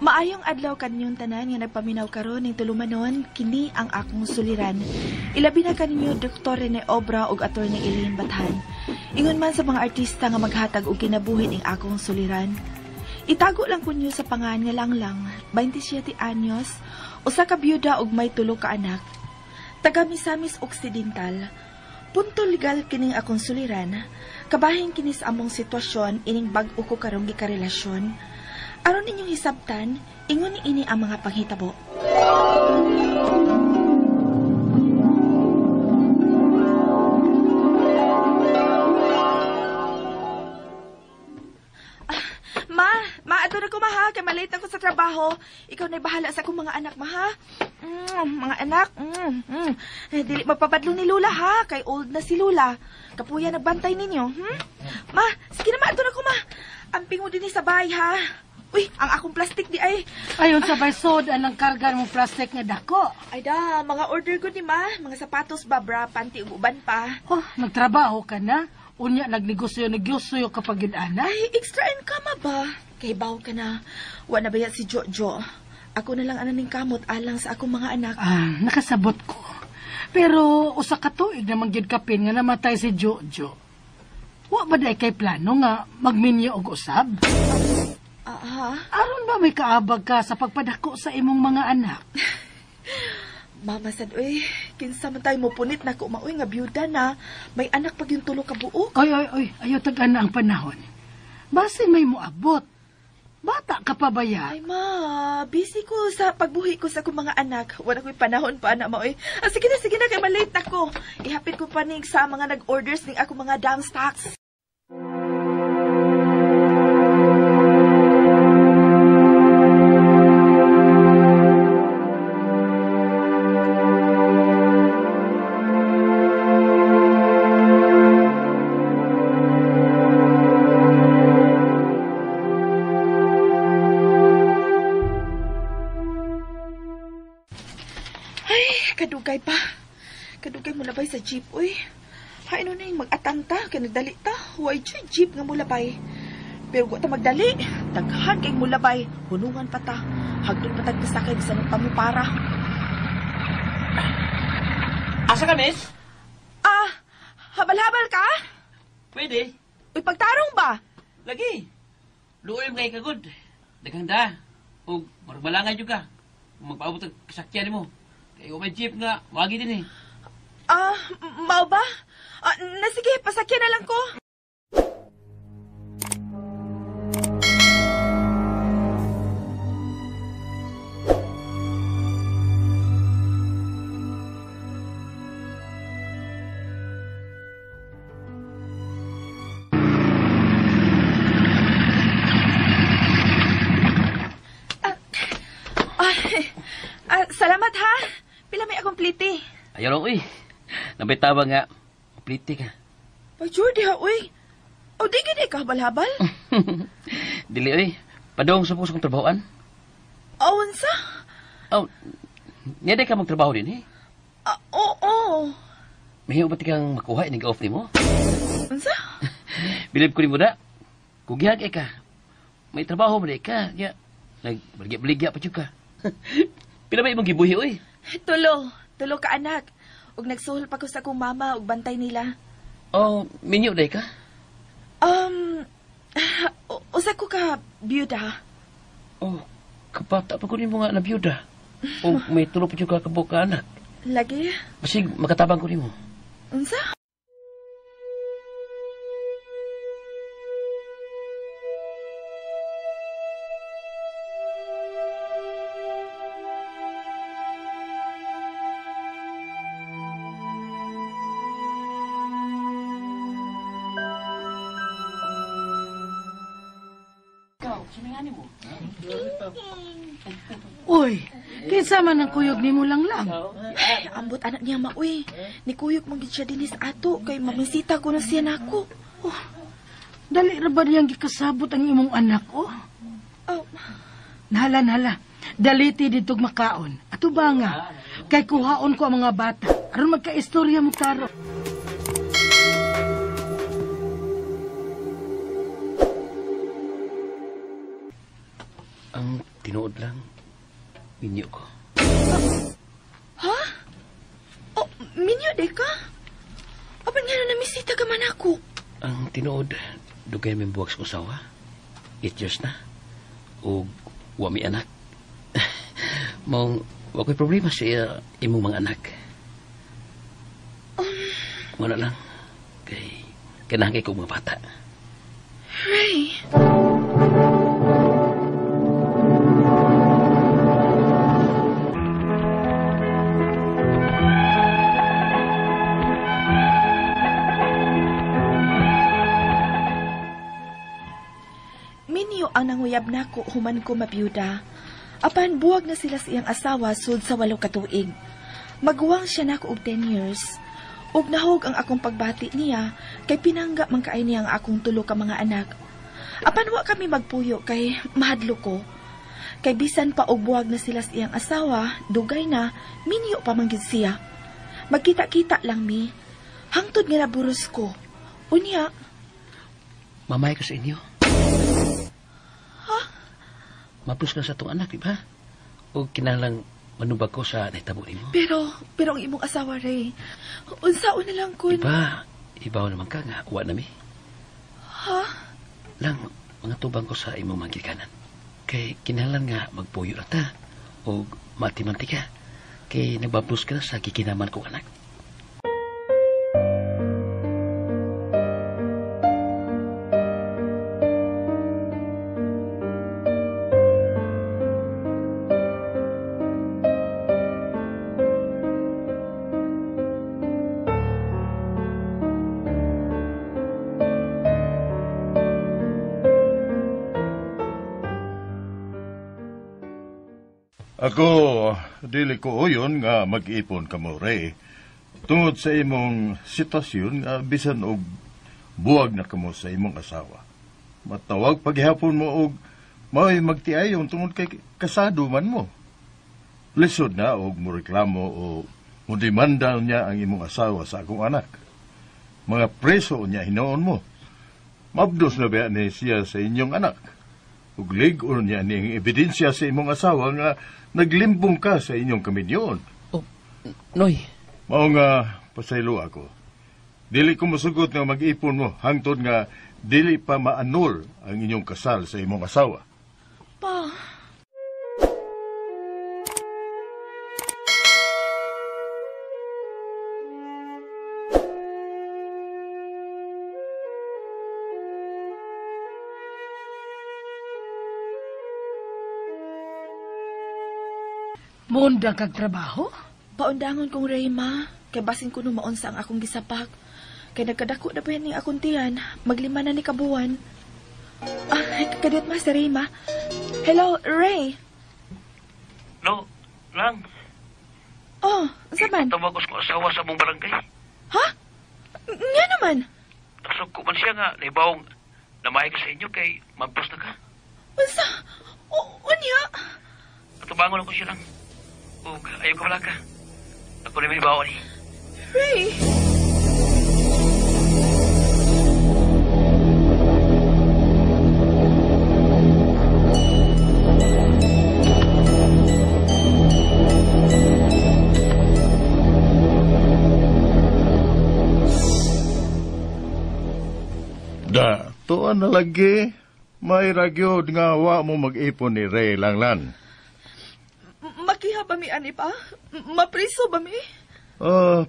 Maayong adlaw kaninyong tanan nga nagpaminaw karon ning tulumanon, kini ang akong suliran. Ilabi na kaninyo Dr. Rene Obra ug Attorney Elaine Bathan. Ingon man sa mga artista nga maghatag og kinabuhi ning akong suliran. Itago lang kunyo sa pangan nga Langlang, 27 anyos, usa ka byuda ug may tulo ka anak. Taga Misamis Occidental. Punto legal kining akong suliran. Kabahin kini sa among sitwasyon ining bag-o ko karong gikarelasyon. Aron inyong hisabtan, ingon ini ang mga panghitabo. Ma, ato na ko ma ha, kay malate ako sa trabaho. Ikaw na'y bahala sa akong mga anak ma ha. Mga anak, dili magpabadlong ni Lula ha, kay old na si Lula. Kapuya nagbantay ninyo, Ma, sige na ma, ato na ko ma. Amping mo din sa bahay ha. Uy, ang akong plastic di ay. Ayon sa baysod, anang karga mong plastic nga dako. Ay da, mga order ko ni ma. Mga sapatos ba, bra, panty, ug uban pa. Oh, nagtrabaho ka na? Unya, nagnegosyo-negosyo kapag yun, ana? Ay, extra income ba? Kay baw ka na. Wa na ba si Jojo? Ako na lang ananing kamot alang sa akong mga anak. Ah, nakasabot ko. Pero usa ka tuig naman gyud kapin nga namatay si Jojo. Wa ba day kay plano nga magminyo og usab? Aron ba may kaabag ka sa pagpadako sa imong mga anak? Mama sad, uy, kinsa man tayo mo punit na ko maoy nga byuda na may anak pag yung tulo ka buok. Oy, oy, oy, ayo tag-ana ang panahon. Basin may moabot. Bata ka pa ba ya? Ay ma, busy ko sa pagbuhi ko sa akong mga anak. Wala ko'y panahon pa anak maoy. Ah, sige na kay malate ako. Ihapit ko pa ning sa mga nag-orders ning akong mga dam stocks. Kadugay pa. Kadugay mulabay sa jeep, uy. Haino na yung mag-atanta, kaya nagdali ta. Huwag dyan jeep nga mulabay. Pero wa ta magdali. Daghan kay mulabay. Hunungan pa ta. Hagdon pa tag pasakay bisan ang pamupara. Asa ka, miss? Ah, habal-habal ka? Pwede. Uy, pagtarong ba? Lagi. Luoy mo kay kagod. Daghang da. O maragbalangay dyan ka. Magpaabot ang kasakyan mo. Kaya may jeep nga, wagi din eh. Ah, mao ba? Ah, na sige, pasakyan na lang ko. Salamat ha. Pila may akong pliti. Ayaw lang, uy. Nabitaba nga. Pliti ka. Pa, Jordi ha, uy. O, di gini ka habal-habal? Dili, uy. Padong sa puso kong trabahoan. O, unsa? O, niya ka magtrabaho din, eh? Oo. Mahiyo ba tikang makuha inig off ni mo? Unsa? Bilib ko ni mo da. Kugihag ka. May trabaho mo di ka. Ya, nagbaligya-baligya pa ka. Pila ba imong gibuhi, uy? Tulo. Tulo ka, anak. Ug nagsuhol pa ko sa akong mama ug bantay nila. Oh, minyo day ka? Usa ko ka byuda. Oh, kabata pa ko nimo nga na byuda. O may tulo pa ka kabuok ka anak. Lagi? Basig makatabang ko nimo. Unsa? Uy, kinsa man ang kuyog nimo lang lang? Ay, ambot anak niya maoy. Nikuyog man gid siya dinhi sa ato kay mamisita ko na siya nako. Oh, dali ra ba niyang gikasabot ang imong anak, oh? Oh. Nahala, nahala. Daliti ditog makaon. Ato ba nga? Kay kuhaon ko ang mga bata. Aron magkaistorya mo taro. Ang Tinuod lang, minyo ko. Ha? Oh, minyo de ka? Apan nga na namisita ka man ako. Ang tinuod, dugay may buwag sa usawa. 8 years na. O wa mi anak. Mong, wa ko'y problema sa imong mga anak. Wala lang. Kay, kailangan kay kong mga bata. Ray! Minyo ang nanguyab nako human ko mabiyuda. Apan buwag na sila sa iyang asawa sud sa 8 ka tuig. Maguwang siya nako og 10 years. Ug nahog ang akong pagbati niya kay pinangga man kaay niya ang akong tulo ka mga anak. Apan wa kami magpuyo kay mahadlo ko. Kay bisan pa og buwag na sila sa iyang asawa, dugay na, minyo pa man gid siya. Magkita-kita lang mi. Hangtod nga naburos ko. Unya, mamay ko sa inyo. Ha? Mapus ka sa itong anak, di ba? O kinahanglang manubag ko sa nahitabo nimo. Pero ang imong asawa, Ray, unsaon na lang kun. Diba, ibaw naman ka nga, uwa na mi. Ha? Lang, mga tubang ko sa imong mga gikanan. Kay kinahanglan nga magpuyo na ta, o matimanti ka. Kay nagbablos ka na sa kikinaman kong anak. Ako, dili ko uyon nga mag-ipon ka mo, Ray. Tungod sa imong sitwasyon nga bisan og buwag na kamo sa imong asawa. Matawag paghihapon mo og mao'y magtiayon tungod kay kasado man mo. Lisod na og moreklamo o modemanda niya ang imong asawa sa akong anak. Mga preso niya hinoon mo. Mabdos na ba ni siya sa inyong anak? Ug lig-on niya ning ebidensya sa imong asawa nga naglimbong ka sa inyong kaminyoon. Oh, Noy. Mao nga pasaylo ako. Dili ko mosugot nga mag-ipon mo hangtod nga dili pa maanul ang inyong kasal sa imong asawa. Pa. Munda kag trabaho? Paundangon kong Ray, ma. Kay basin ko numaon sa ang akong gisapak. Kay nagkadako na pa yan ning akong tiyan. Maglima na ni kabuwan. Ah, kadiyot ma si Ray, ma. Hello, Ray. No, lang. Oh, unsa man? Tawag ko sa asawa sa among barangay. Ha? Nga naman. Nasugko man siya nga, naibawong namahay ka sa inyo kay magpos na ka. Unsa? Unya? Atubangon ako siya lang. O, ayaw ka wala ka. Ako na may bawa ni. Ray! Da, tuan na lagi. May ragyod nga wa mo mag-ipon ni Ray Langlan. Makiha ba mi, ani pa? Mapriso ba mi?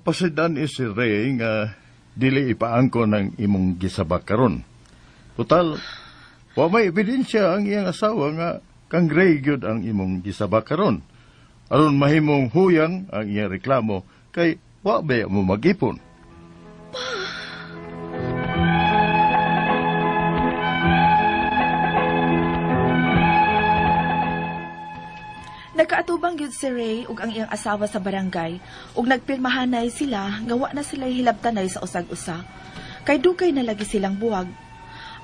Pasidan is si Ray nga dili ipaangko ng imong gisabak karon. Total, wa may ebidensya ang iyang asawa nga kang Ray gyud ang imong gisabak karon. Aron mahimong huyang ang iyang reklamo kay wa ba mo mag-ipon. Pa. Nakaatubang gyud si Ray ug ang iyang asawa sa barangay ug nagpirmahanay sila nga wa na sila hilabtanay sa usag-usa. Kay dugay na lagi silang buwag.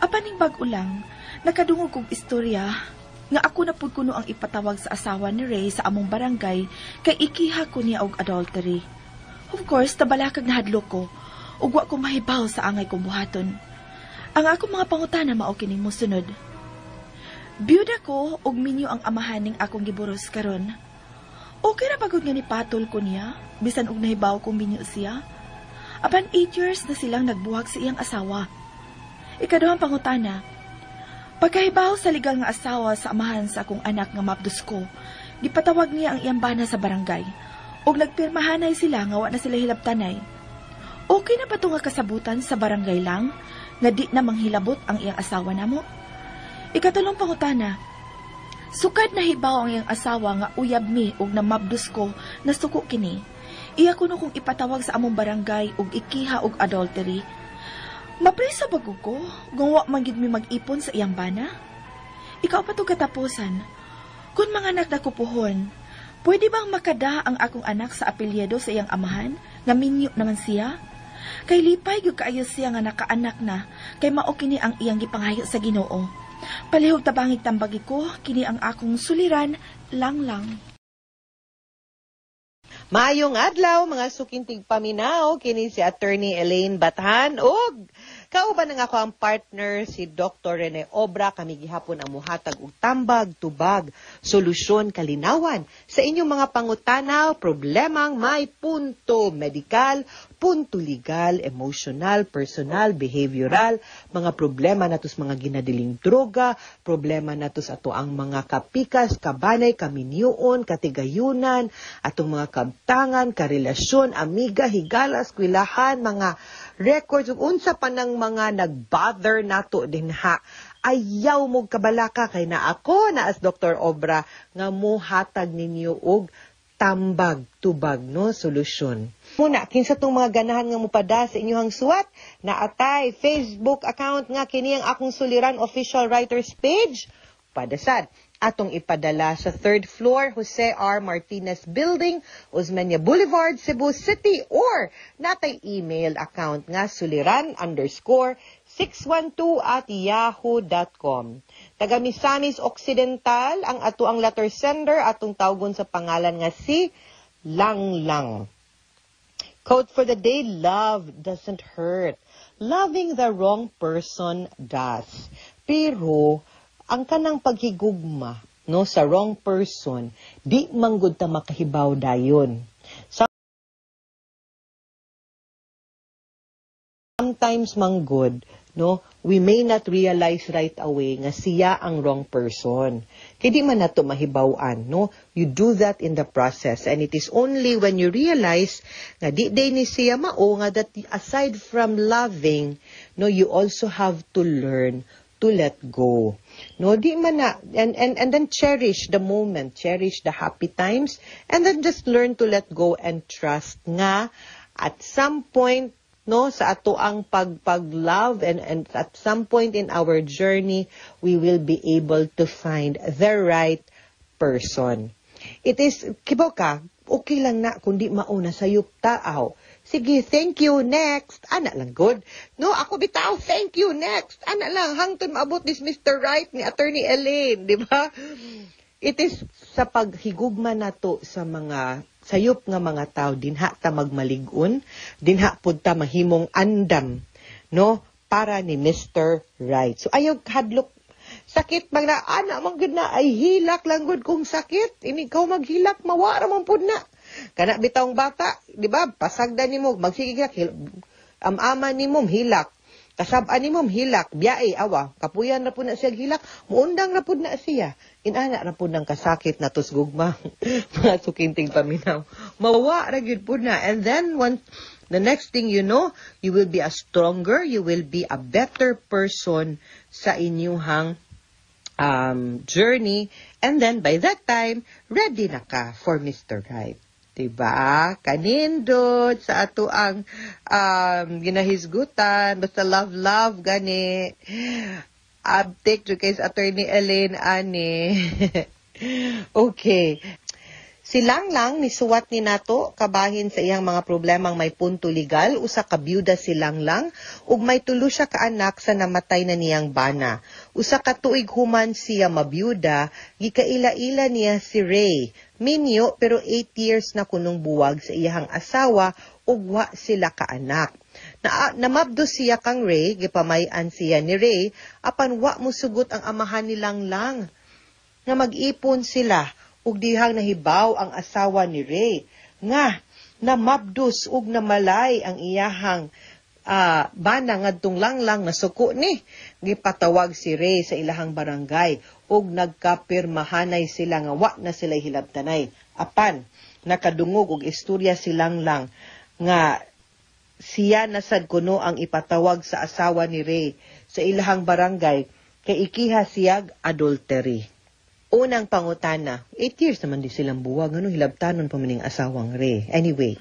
Apan ning bag-o lang, nakadungog kog istorya nga ako na pud kuno ang ipatawag sa asawa ni Ray sa among barangay kay ikiha ko niya og adultery. Of course, tabalakag nahadlok ko ug wa ko mahibaw sa angay kong buhaton. Ang akong mga pangutana mao kining mosunod. Biyuda ko ug minyo ang amahan ning akong giburos karon. Okay ra pagod nga nipatol ko niya, bisan og nahibaw kong minyo siya. Apan 8 years na silang nagbuhag sa iyang asawa. Ikaduhang pangutana, pagkahibaw sa legal nga asawa sa amahan sa akong anak nga mabdos ko, gipatawag niya ang iyang bana sa barangay, ug nagpirmahanay sila nga wa na sila hilabtanay. Okay na ba ito nga kasabutan sa barangay lang, nga di na manghilabot ang iyang asawa namo? Ikatulong pangutana, sukad nahibaw ang iyang asawa nga uyab mi ug namabdos ko nasuko kini. Iya kuno kong ipatawag sa among barangay ug ikiha og adultery. Maprisa ba ko kung wa man gid mi mag-ipon sa iyang bana? Ikaw pa to katapusan. Kung mga anak na kupuhon, pwede bang makada ang akong anak sa apelyido sa iyang amahan nga minyo naman siya? Kay lipay gyud kaayo siya nga nakaanak na, kay mao kini ang iyang gipanghayo sa Ginoo. Palihog tabangig tambagi ko, kini ang akong suliran, lang lang. Maayong adlaw mga suking tigpaminaw, kini si Attorney Elaine Bathan ug kauban nga ako ang partner si Dr. Rene Obra. Kami gihapon ang muhatag og tambag, tubag, solusyon, kalinawan sa inyong mga pangutana, problemang may punto medikal, punto legal, emotional, personal, behavioral, mga problema nato sa mga ginadiling droga, problema nato sa ato ang mga kapikas, kabanay, kaminyuon, katigayunan, atong mga kabtangan, karelasyon, amiga, higala, eskwelahan, mga records, ug unsa pa nang mga nag-bother nato dinha. Ayaw mo kabalaka kay na ako na as Dr. Obra nga muhatag ninyo og tambag, tubag, no, solusyon. Muna, kinsa tong mga ganahan nga mupada sa inyong suwat, naatay Facebook account nga kini ang akong suliran official writers page, padasad. Atong ipadala sa 3rd floor, Jose R. Martinez Building, Osmeña Boulevard, Cebu City, or natay email account nga suliran_612@yahoo.com. Taga Misamis Occidental, ang ato ang letter sender, atong tawgon sa pangalan nga si Lang Lang. Quote for the day, love doesn't hurt. Loving the wrong person does. Pero, ang kanang paghigugma, no, sa wrong person, di manggod ta makahibaw dayon. Sometimes manggod, no, we may not realize right away nga siya ang wrong person. Kaya di man nato mahibaw-an, no? You do that in the process, and it is only when you realize nga di day ni siya mao nga that aside from loving, no, you also have to learn to let go. No, di man na, and then cherish the moment, cherish the happy times, and then just learn to let go and trust nga at some point, no, sa ato ang pag-love and at some point in our journey, we will be able to find the right person. It is, kibaw ka, okay lang na kundi mauna sayop taaw. Sige, thank you, next. Ana lang, good. No, ako bitaw, thank you, next. Ana lang, hangtod maabot this Mr. Right ni Attorney Elaine, di ba? It is sa paghigugma nato sa mga sayop nga mga tao, dinha ta magmalig-on, dinha pud ta mahimong andam, no, para ni Mr. Right. So ayaw hadlok sakit magna ana man gud na ay hilak lang gud kung sakit, ini ikaw maghilak mawara man pud na. Kana bitawng bata, di ba? Pasagdan nimo, magsige ka, am-ama nimo hilak. Kasab-an nimo hilak, biyae awa, kapuyan ra pud na siya hilak, muundang ra pud na siya. Inana ra pud nang kasakit na tusgugma. Mga sukinting paminaw. Mawa ra gyud pud na. And then one, the next thing you know, you will be a stronger, you will be a better person sa inyuhang journey. And then by that time, ready na ka for Mr. Right. Diba? Kanindot sa ato ang ginahisgutan. Basta love, love, gani. Abtik jud kay sa Attorney Elaine, ani. Okay. Si Langlang nisuwat ni nato kabahin sa iyang mga problemang may punto legal, usa ka byuda si Langlang ug may tulo siya ka anak sa namatay na niyang bana. Usa ka tuig human siya mabyuda, gikaila-ila niya si Ray. Minyo pero 8 years na kunong buwag sa iyang asawa ug wa sila kaanak. Na, namabdos siya kang Ray, gipamay-an siya ni Ray, apan wa mo sugot ang amahan ni Langlang nga mag-ipon sila ug dihang nahibaw ang asawa ni Ray nga namabdos ug namalay ang iyahang bana ngadtong Langlang na suko ni. Gipatawag si Ray sa ilahang barangay ug nagkapirmahanay sila nga wa na sila hilabtanay. Apan nakadungog og istorya si Langlang nga siya na sad kuno ang ipatawag sa asawa ni Ray sa ilahang barangay kay ikiha siyag adultery. Unang pangutana, 8 years naman di silang buwag, ano hilabtanon pa maning asawang Ray. Anyway,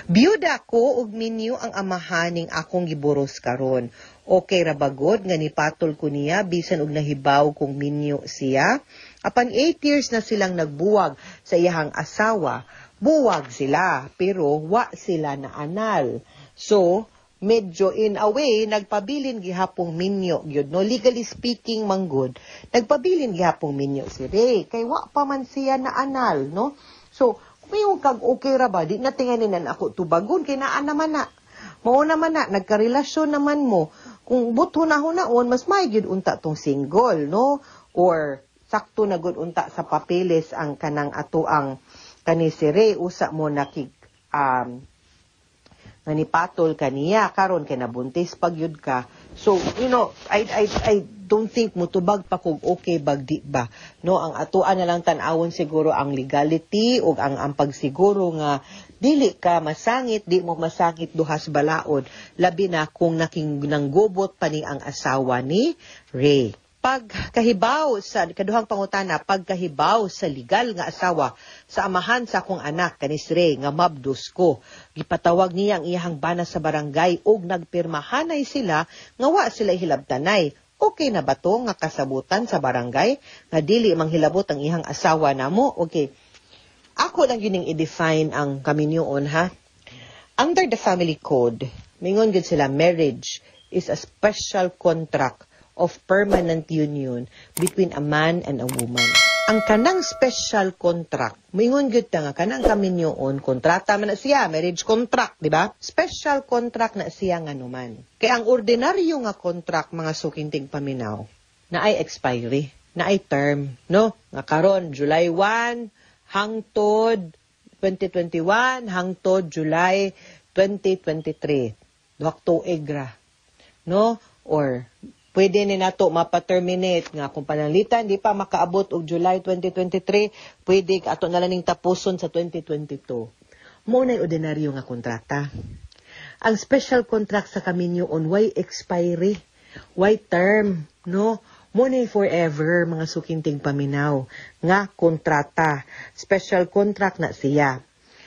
biyuda ko ug minyo ang amahan ning akong giburos karon. Okay ra bagod nga nipatol ko niya bisan og nahibaw kung minyo siya? Apan 8 years na silang nagbuwag sa iyahang asawa, buwag sila pero wa sila na anal. So, medyo in a way nagpabilin gihapong minyo gyud, no? Legally speaking manggod, nagpabilin gihapong minyo si Ray kay wa pa man siya na anal, no? So kung kag okay ra ba, di na tinganin ako tubagon kay naa naman na, mao naman na nagkarelasyon naman mo. Kung buto na hunaon, mas may gyud unta tong single, no? Or sakto na gud unta sa papeles ang kanang ato ang kani si Ray, usa mo nakig nga nipatol kaniya karon kay nabuntis pag yun ka. So I don't think mutubag pa kog okay bag di ba, no? Ang atoan na lang tan-awon siguro ang legality ug ang pagsiguro nga dili ka masangit, di mo masangit duhas balaod, labi na kung naking nanggubot pa ni ang asawa ni Ray. Pagkahibaw sa kaduhang pangutana, pagkahibaw sa legal nga asawa sa amahan sa akong anak kanis Ray nga mabdos ko, gipatawag niya ang iyahang bana sa barangay ug nagpirmahanay sila nga wa sila hilabtanay. Okay na ba to nga kasabutan sa barangay nga dili manghilabot ang iyang asawa namo? Okay. Ako lang yun i-define ang kaminyoon, ha. Under the family code, mingon gyud sila, marriage is a special contract of permanent union between a man and a woman. Ang kanang special contract, mingon gyud ta nga kanang kaminyoon, kontrata man na siya, marriage contract, di ba? Special contract na siya nga numan. Kaya ang ordinaryo nga contract, mga suking tigpaminaw, na ay expiry, na ay term, no? Nga karon July 1 hangtod 2021 hangtod July 2023. Duhak tuig ra, no? Or pwede ni nato mapa-terminate nga kung pananglitan di pa makaabot og July 2023, pwede ato na lang ning tapuson sa 2022. Mo na'y ordinaryo nga kontrata. Ang special contract sa kaminyoon, way expiry, way term, no? Mo na'y forever, mga suking tigpaminaw, nga kontrata. Special contract na siya.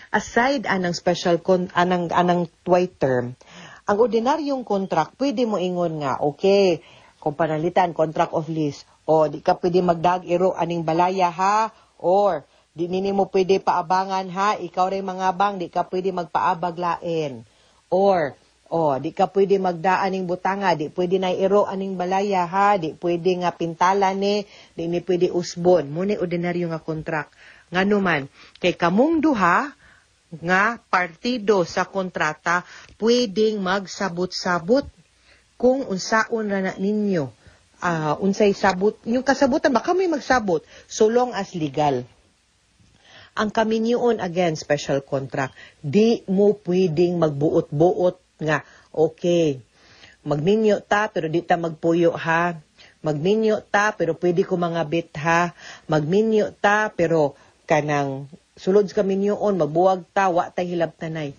Aside anang special con anang anang way term, ang ordinaryong contract, pwede mo ingon nga, okay, kung panalitan, contract of lease, o di ka pwede magdag-iro aning balaya ha, or di nini mo pwede paabangan ha, ikaw rin mga bang, di ka pwede magpaabag lain. Or, o, di ka pwede magdaan ning butanga, di pwede na iro aning balaya ha, di pwede nga pintala ni, di ni pwede usbon. Muna ordinaryo nga contract. Ngano man, kay kamong duha nga partido sa kontrata pwedeng magsabot-sabot kung unsaon ra na ninyo, unsay sabot yung kasabutan baka may magsabot so long as legal. Ang kaminyoon, again, special contract, di mo pwedeng magbuot-buot nga okay, magminyo ta pero di ta magpuyo ha, magminyo ta pero pwede ko mga bit ha, magminyo ta pero kanang sulod sa kaminyoon magbuwag ta, wa tay hilabtanay.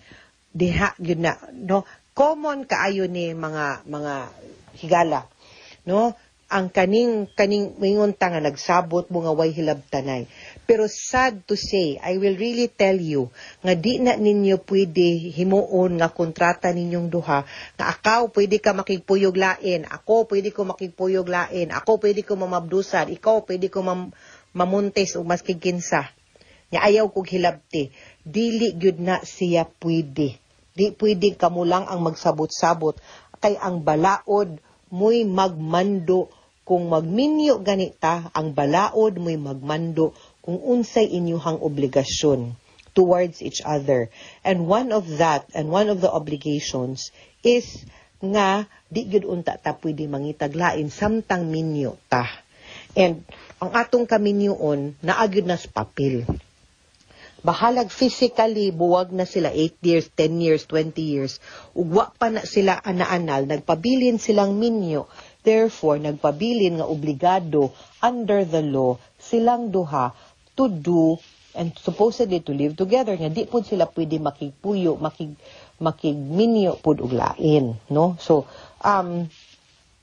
Diha gyud na, no? Common kaayo ni mga higala, no? Ang kaning mingon ta nga nagsabot mo nga way hilabtanay, pero sad to say, I will really tell you nga di na ninyo pwede himuon nga kontrata ninyong duha nga akaw pwede ka makigpuyog lain, ako pwede ko makigpuyog lain, ako pwede ko mamabdusan, ikaw pwede ko mamuntis o maski kinsa nya ayaw kog hilabti. Dili gyud na siya pwede. Di pwede kamo lang ang magsabot-sabot kay ang balaod mo'y magmando kung magminyo ganita, ang balaod mo'y magmando kung unsay inyuhang obligasyon towards each other. And one of that, and one of the obligations is nga di gyud unta ta pwede mangitag lain samtang minyo ta. And ang atong kaminyoon naa gyud na sa papel. Bahalag physically buwag na sila 8 years, 10 years, 20 years, ug wa pa na sila ana-anal, nagpabilin silang minyo. Therefore, nagpabilin nga obligado under the law silang duha to do and supposedly to live together, nga di pud sila pwede makigpuyo, makigminyo pud og lain, no? So,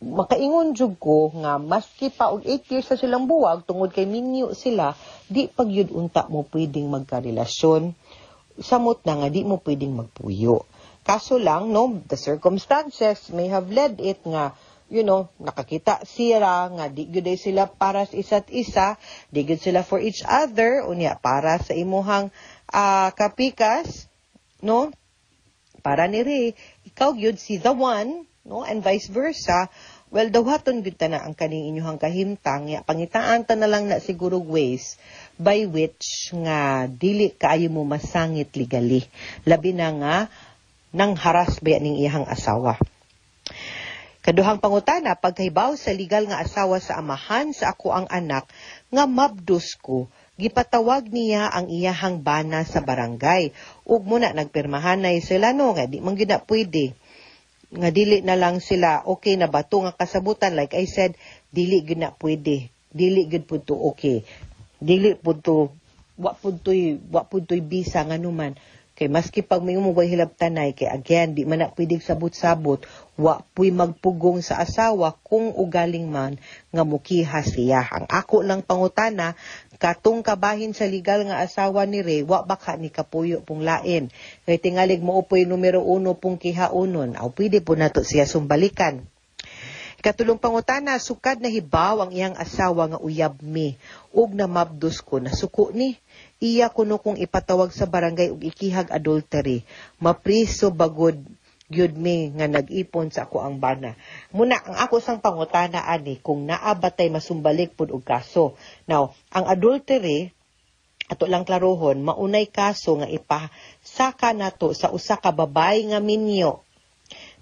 makaingon jud ko nga maski pa og 8 years na silang buwag, tungod kay minyo sila, di pag yun unta mo pwedeng magkarelasyon, samot na nga di mo pwedeng magpuyo. Kaso lang, no, the circumstances may have led it nga nakakita sila nga di gyud ay sila para sa isa't isa, di gyud sila for each other. Unya, para sa imuhang kapikas, no, para ni Ray, ikaw gyud si the one, no, and vice versa. Well, dawhaton gyud ta na ang kaning inyuhang kahimtang ya, pangitaan ta na lang na siguro ways by which nga dili kaayo mo masangit legally, labi na nga nang haras ba ning iyang asawa. Kaduhang pangutana, pagkahibaw sa legal nga asawa sa amahan sa ako ang anak nga mabdos ko, gipatawag niya ang iyahang bana sa barangay. Ug muna nagpirmahanay sila, no, nga di man gyud na pwede nga dili na lang sila okay na bato nga kasabutan. Like I said, dili gyud na pwede, dili gyud pud to okay, dili pud to, wa pud to'y bisa nga numan kay maski pag may mo hilabtanay, kay again, di man na pwede sabot-sabot, wa puy magpugong sa asawa kung ugaling man nga mukiha siya. Ang ako lang pangutana, katong kabahin sa legal nga asawa ni Ray, wa baka ni kapuyo pong lain? Kay tingalig mo upoy numero uno pong kihaunon, aw pwede po nato siya sumbalikan. Katulong pangutana, sukad na hibaw ang iyang asawa nga uyab mi ug namabdos ko, nasuko ni. Iya kuno kong ipatawag sa barangay ug ikihag adultery. Mapriso bagod gyud mi nga nag-ipon sa ako ang bana. Muna ang ako sang pangutana ani, kung naa ba tay masumbalik pud og kaso. Now, ang adultery, ato lang klarohon, maunay kaso nga ipasaka nato sa usa ka babay nga minyo.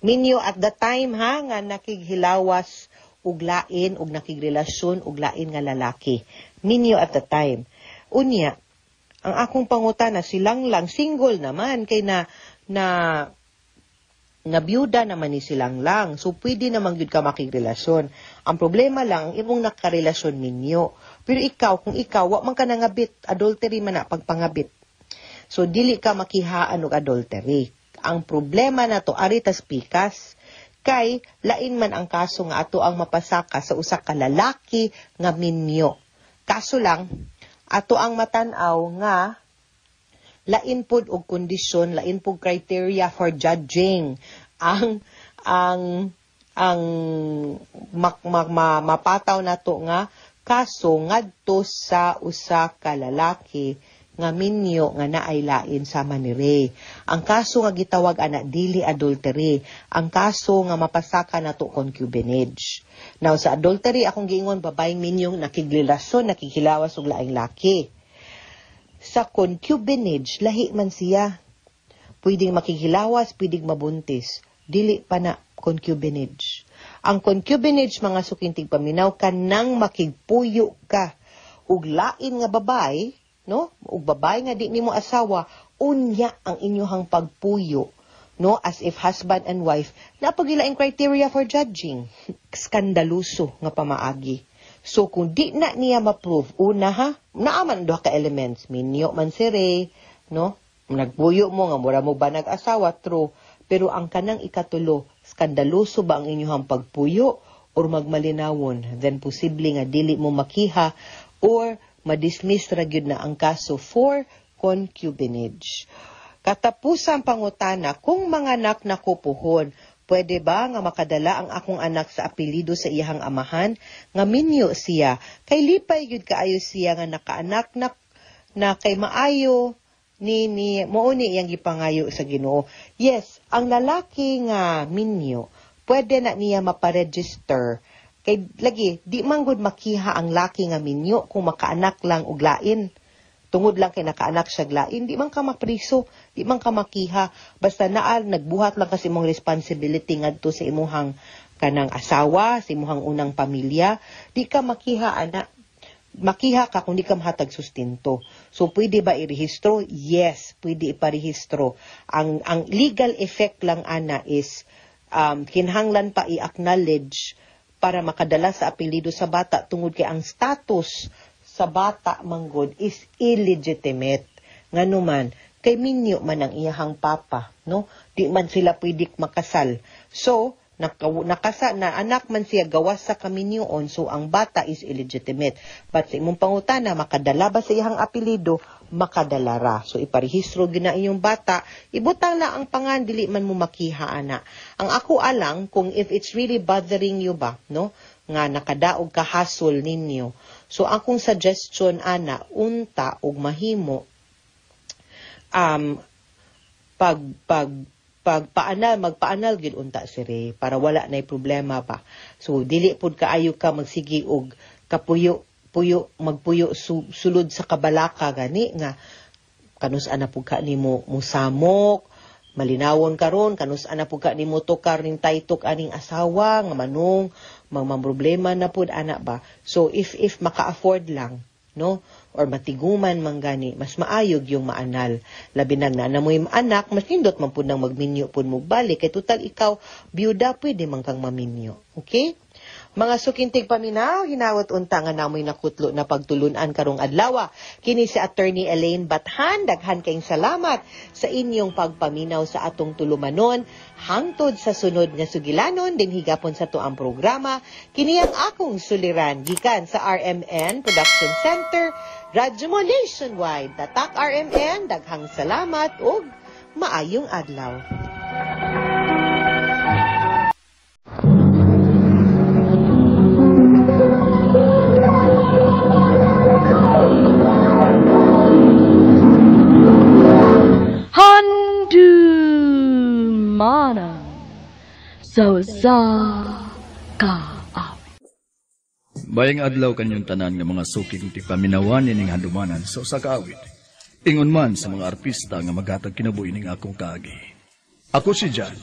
Minyo at the time ha, nga nakighilawas og lain og nakigrelasyon og lain nga lalaki. Minyo at the time. Unya, ang akong pangutana, silang lang single naman kay na na na byuda naman ni silang lang. So, pwede naman gyud ka makigrelasyon. Ang problema lang, ang imong nakarelasyon minyo. Pero ikaw, kung ikaw, wa man ka nangabit, adultery man na pagpangabit. So, dili ka makihaan og adultery. Ang problema na to, ari tas pikas, kay lain man ang kaso nga ato ang mapasaka sa usa ka lalaki nga minyo. Kaso lang, ato ang matan-aw nga lain pod og kondisyon, lain pod criteria for judging ang mapataw nato nga kaso ngadto sa usa ka lalaki nga minyo nga naay lain sama ni Ray. Ang kaso nga gitawag ana, dili adultery. Ang kaso nga mapasaka nato, concubinage. Now, sa adultery, akong giingon, babaeng minyo nakigrelasyon, nakighilawas og laing laki. Sa concubinage, lahi man siya. Pwedeng makighilawas, pwedeng mabuntis. Dili pa na concubinage. Ang concubinage, mga suking tigpaminaw, kanang makigpuyo ka ug lain nga babae, no? Ug babae nga di nimo asawa, unya ang inyuhang pagpuyo, no? As if husband and wife, napagilaing criteria for judging. Skandaluso nga pamaagi. So kung di na niya ma-prove, una ha, naaman duha ka elements, minyo man si Ray, no? Nagpuyo mo nga mura mo ba nag-asawa, true. Pero ang kanang ikatulo, skandaluso ba ang inyuhang pagpuyo or magmalinawon, then posible nga dili mo makiha or madismiss ra gyud na ang kaso for concubinage. Katapusan pangutana, kung manganak na ko puhon, pwede ba nga makadala ang akong anak sa apelyido sa iyahang amahan nga minyo siya? Kay lipay gyud kaayo siya nga nakaanak na, na kay maayo ni mao ni iyang gipangayo sa Ginoo. Yes, ang lalaki nga minyo, pwede na niya maparegister. Kay lagi di man gud makiha ang laki nga minyo kung makaanak lang og lain. Tungod lang kay nakaanak siya lain, di man ka mapriso, di man ka makiha. Basta naa nagbuhat lang kasi imong responsibility ngadto sa imuhang kanang asawa, sa imuhang unang pamilya, di ka makiha ana. Makiha ka kung di ka mahatag sustento. So, pwede ba irehistro? Yes, pwede iparehistro. Ang legal effect lang, ana, is kinahanglan pa i-acknowledge para makadala sa apelyido sa bata tungod kay ang status sa bata manggod is illegitimate. Nganuman, kay minyo man ang iyahang papa, no? Di man sila pwede makasal. So, nakasa na anak man siya gawas sa kaminyoon, so ang bata is illegitimate. But sa imong pangutana, makadala ba sa iyang apelyido? Makadala ra. So iparehistro gina inyong bata, ibutang na ang pangan, dili man mo makiha ana. Ang ako alang kung if it's really bothering you ba, no? Nga nakadaog ka hasol ninyo. So akong suggestion ana, unta og mahimo pagpaanal, magpaanal gyud unta si Ray para wala nay problema pa. So dili pud kaayo ka magsige og kapuyo puyo magpuyo sulod sa kabalaka gani nga kanus-an na pud ka nimo musamok, malinawon karon, kanus-an na pud ka nimo tukar ning taytok aning asawa nga manong mamroblema na pud ana ba. So if maka-afford lang, no, or matiguman man gani, mas maayog yung maanal. Labi na na mo'y anak, mas nindot man pud nang magminyo pud mo balik. Kay total ikaw, byuda, pwede man kang maminyo. Okay? Mga sukintig paminaw, hinawat unta nga namoy nakutlo na pagtulunan karong adlaw. Kini si Attorney Elaine Bathan, daghan kayong salamat sa inyong pagpaminaw sa atong tulumanon. Hangtod sa sunod nga sugilanon, dinhi gapon sa tuang programa, kini ang akong suliran gikan sa RMN Production Center, Radyo Mo Nationwide. Tatak RMN, daghang salamat ug maayong adlaw. Handumanan sa usa ka awit. Bayang adlaw kanyong tanan nga mga suking tigpaminawan ining handumanan sa usa ka awit. Ingon man sa mga artista nga maghatag kinabuhi ning akong kaagi. Ako si John.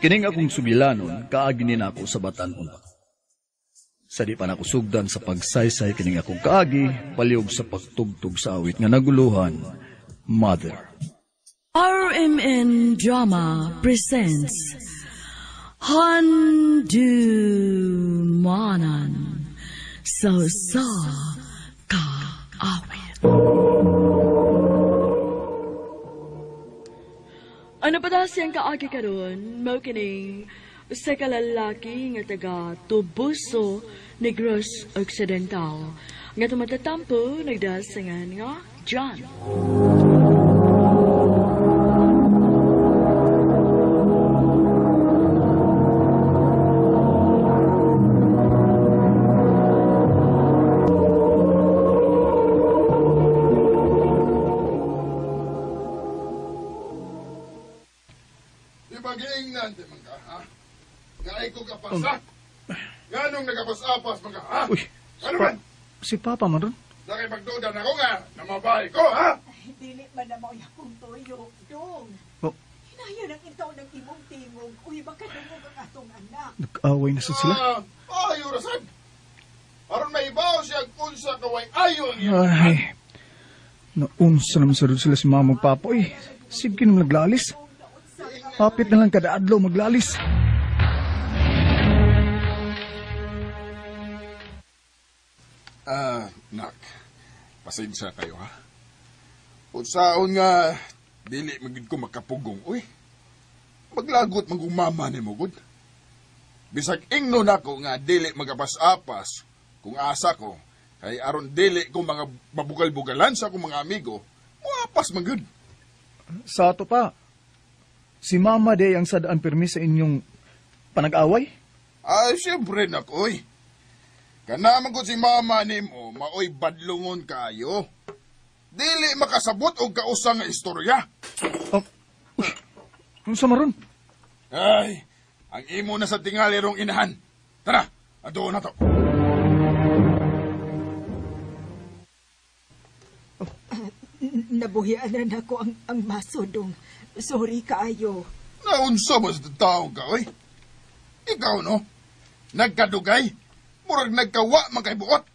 Kining akong sugilanon, kaagi ni nako sa batan-on. Sa di pa nako sugdan sa pagsaysay kining akong kaagi, palihog sa pagtugtog sa awit nga naguluhan, Mother. RMN Drama presents Handumanan sa usa ka awit. Ano pa daw siyang kaagi karon? Mao kining usa ka lalaki nga taga Toboso, Negros Occidental, nga tumatatampo nagdasangan nga John. Nganong nagapas-apas man ka, ha? Uy, ano man? Si Papa man ron. Nakipagduda na ko nga, namabay ko, ha? Ay, dili man na mao'y akong tuyo, dong. Oh. Hinayan ang intaw ng imong tingog, uy, makadungog ang atong anak. Nag-away na sa sila? Ayo, rasad. Aron maibaw siya unsa kaway ayon niya. Ay, naunsa naman sa sila si Mama ug Papa, uy. Sige naman naglalis. Papit na lang kada adlaw maglalis. Nak, pasensya kayo, ha? Unsaon nga, dili magid ko makapugong, uy. Maglagot magumama ni mo, gud. Bisag ingno nako nga dili magapas-apas kung asa ko, kay aron dili ko mga mabugal-bugalan sa akong mga amigo, muapas man gud. Sa ato pa, si Mama day ang sadaan pirmi sa inyong panag-away? Ay, siyempre nak, uy. Kanaman ko si Mama nimo, maoy badlungon kayo. Dili makasabot og kausa nga istorya. Oh, uy, unsa maron? Ay, ang imo na sa tingali rong inahan. Tara, aduon na to. Oh, Nabuhian na nako ang maso, dong. Sorry kaayo. Naunsa ba sa taong ka, oy? Ikaw, no? Nagkadugay? Murag nagkawa man kay buot.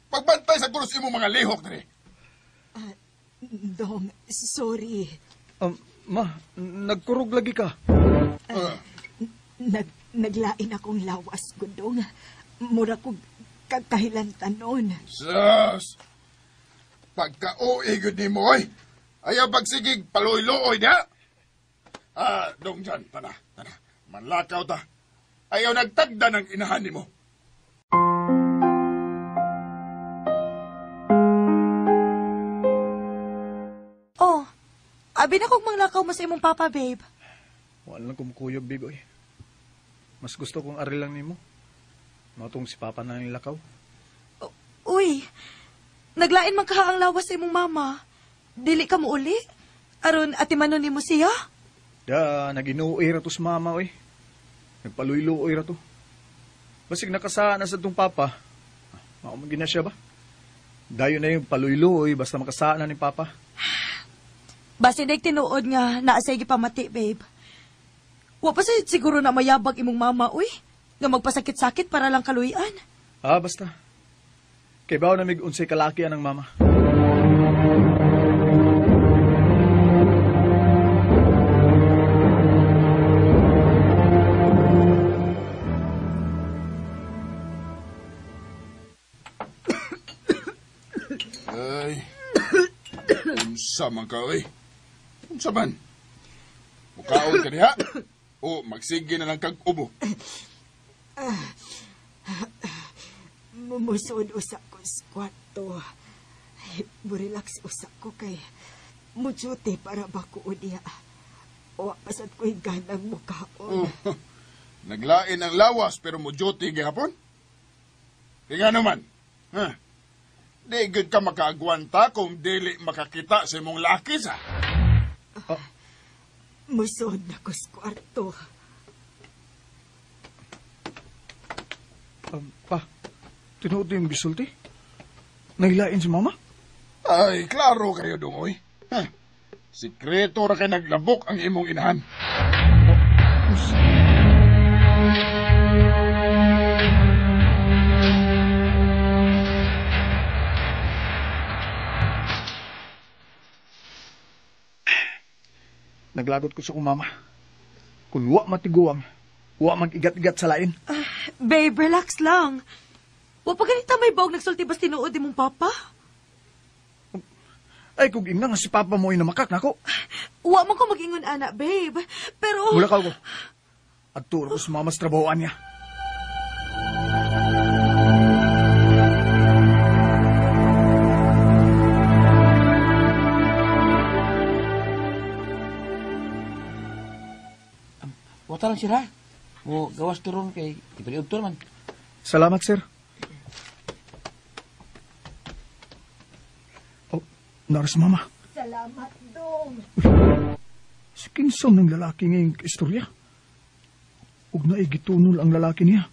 Pagbantay sa kulos imo mga lihok diri. Dong, sorry. Ma, nagkurog lagi ka. Naglain akong lawas ko, dong. Mura kog kakahilantanon. Sus! Pagka-uwi gud nimo, oy. Ayaw pagsigig paluy-luoy niya. Ah, dong dyan, tana, tana. Manlakaw ta. Ayaw nagtagda ng inahan nimo. Oh, abi na kong manglakaw mo sa imong papa, babe. Wala lang kumukuyog, babe, oy. Mas gusto kong ari lang nimo. Matong si papa na nilakaw. Uy, naglain man kaha ang lawas sa imong mama. Dili ka mo uli? Aron atimanon nimo siya? Da, naginuoy ra to sa mama, oy. Nagpaluy-luoy ra to. Basig nakasaan na sa tong papa. Mao man gina siya ba? Dayon na yung paluyloy basta makasaan na ni papa. Basin day tinuod nga naa say gipamati, babe. Wa pa sa siguro na mayabag imong mama, uy. Nga magpasakit-sakit para lang kaluyan. Ah, basta. Kay bawo na mig unsay kalaki ang mama. Ay, unsa man ka, oy. Unsa man? Mukaon ka diha? O magsige na lang kag ubo. Mumusod usa ko sa kwarto. Ay, murelax usa ko kay mujuti para bako niya. Wa pasad ko'y ganang mukaon. Oh, naglain ang lawas pero mujuti gihapon? Kaya naman, ha? Di gud ka makaagwanta kung dili makakita sa imong laki sa. Musod na ko sa kwarto. Pa, tinuod yung gisulti? Nahilain si mama? Ay, klaro kayo dungoy. Ha? Sikreto ra kay naglabok ang imong inahan. Naglagot ko sa kong mama. Kung wa matiguang, wa mag-igat-igat sa lain. Babe, relax lang. Wa pa ganita may bawg nagsulti bas tinuod imong papa? Ay, kung ingna nga si papa mo ay namakak nako. Wa man ko mag-ingon ana, babe. Pero Mula ka ko. At turo ko sa mama sa trabahoan niya. Wata lang sila. Mo gawas turon kay ipaliudto man. Salamat, sir. Oh, naras mama. Salamat, dong. Si kinsa ng lalaki ngayong istorya. Ug naigitunol ang lalaki niya.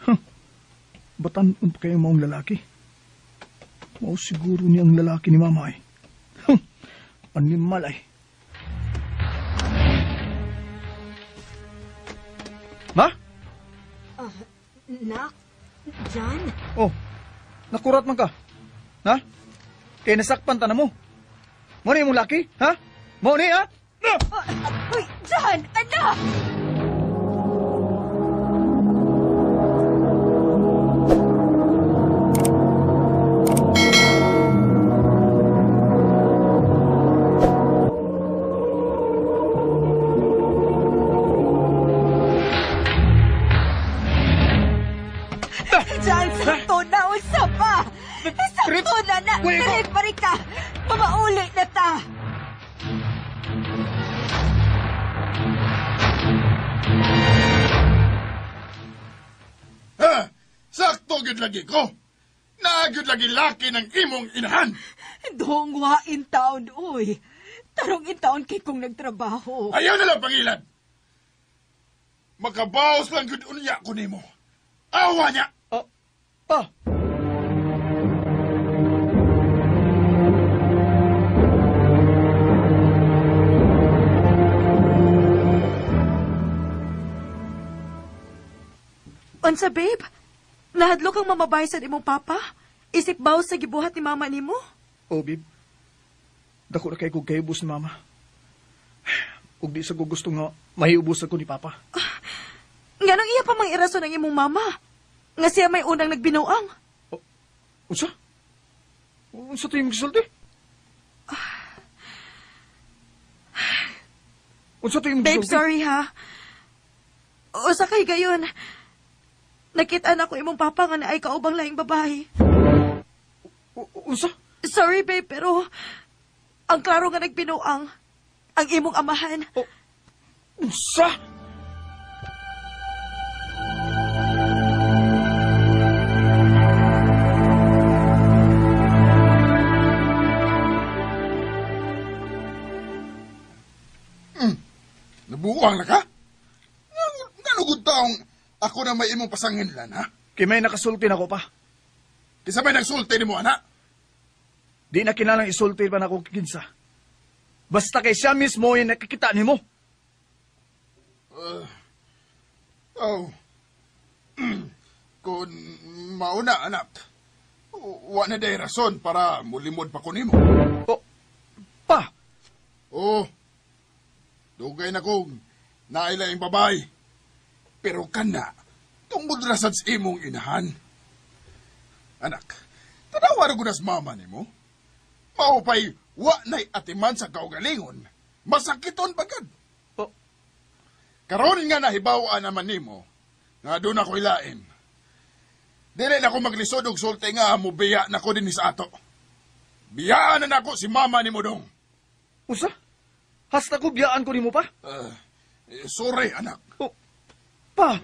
Huh. Batan-on pa kayo maong lalaki. Mao siguro niya ang lalaki ni mama ay. Huh. Animal ay. Ma? Nak, John? Oh, nakurat man ka. Ha? Kaya nasakpan ta na mo. Mo ni imong laki, ha? Mo ni, ha? Uy, John! Anak! John, sakto na unsa pa! Sakto na na! Dili pa rin ka! Mamauli na ta! Ha? Sakto gyud lagi ko. Naa gyud lagi laki ng imong inahan. Dong wa in town, uy. Tarong in town kay kung nagtrabaho. Ayaw na lang pangilan. Makabaos lang gyud unya ko nimo. Awa niya. Oh, pa. Unsa, babe? Nahadlok kang mamabay sa imong papa? Isip baw sa gibuhat ni mama nimo? Oh, babe. Dako na kay kog kahibos ni mama. Ug di sa ko gusto nga mahiubos ako ni papa. Nganong iya pa mang irason ang imong mama? Nga siya may unang nagbinuang. Oh, unsa? Unsa to yung gisulti? Unsa to yung Babe, gisulti? sorry ha. Usa kay gayon. Nakita na ko imong papa nga naay kaubang laing babae. Unsa? Sorry, babe, pero ang klaro nga nagbinuang ang imong amahan. Oh, unsa? Nabuang na ka? Nganugod taong ako na may imong pasanginlan, ha? Kay may nakasulti na ko pa. Kisa may nagsulti ni mo, anak? Di na kinalang isulti pa na ako kinsa. Basta kay siya mismo yung nakikita ni mo. Oh. Kung mauna, anak, wa na day rason para mulimod pa ko nimo. Oh, pa? Oh. Dugay na kong nailaing babae. Pero kana, tungod ra sad sa imong inahan. Anak, tanawa ra gud mama nimo. Mao pa'y wa na'y atiman sa kaugalingon, masakiton bagad. Oh. Karon nga nahibaw-an naman nimo, nga doon ako ilain. Dili na ko maglisod og sulti nga mubiya na ko dinhi sa ato. Biyaan na nako si mama nimo dong. Usa? Hasta ko biyaan ko nimo pa? Sorry, anak. Oh, pa!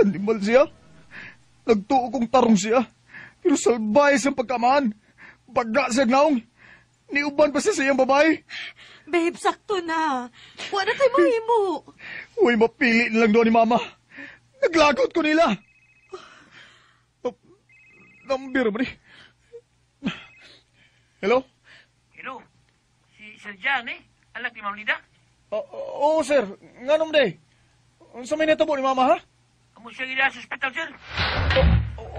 Animal siya. Nagtuo kong tarong siya. Pero salbahe siyang pagkamaan. Bagda siya naong. Niuban pa siya sa iyang babae. Babe, sakto na. Wala tayo mahimo. Uy, mapili na lang doon ni Mama. Naglagot ko nila. Oh, nambira ba ni? Hello? Hello? Si Sir John, eh? Anak ni Ma'am Lida? Oo, sir. Nga naman day. Unsa may natabo ni Mama, ha? Amo siya gila sa ospital, sir.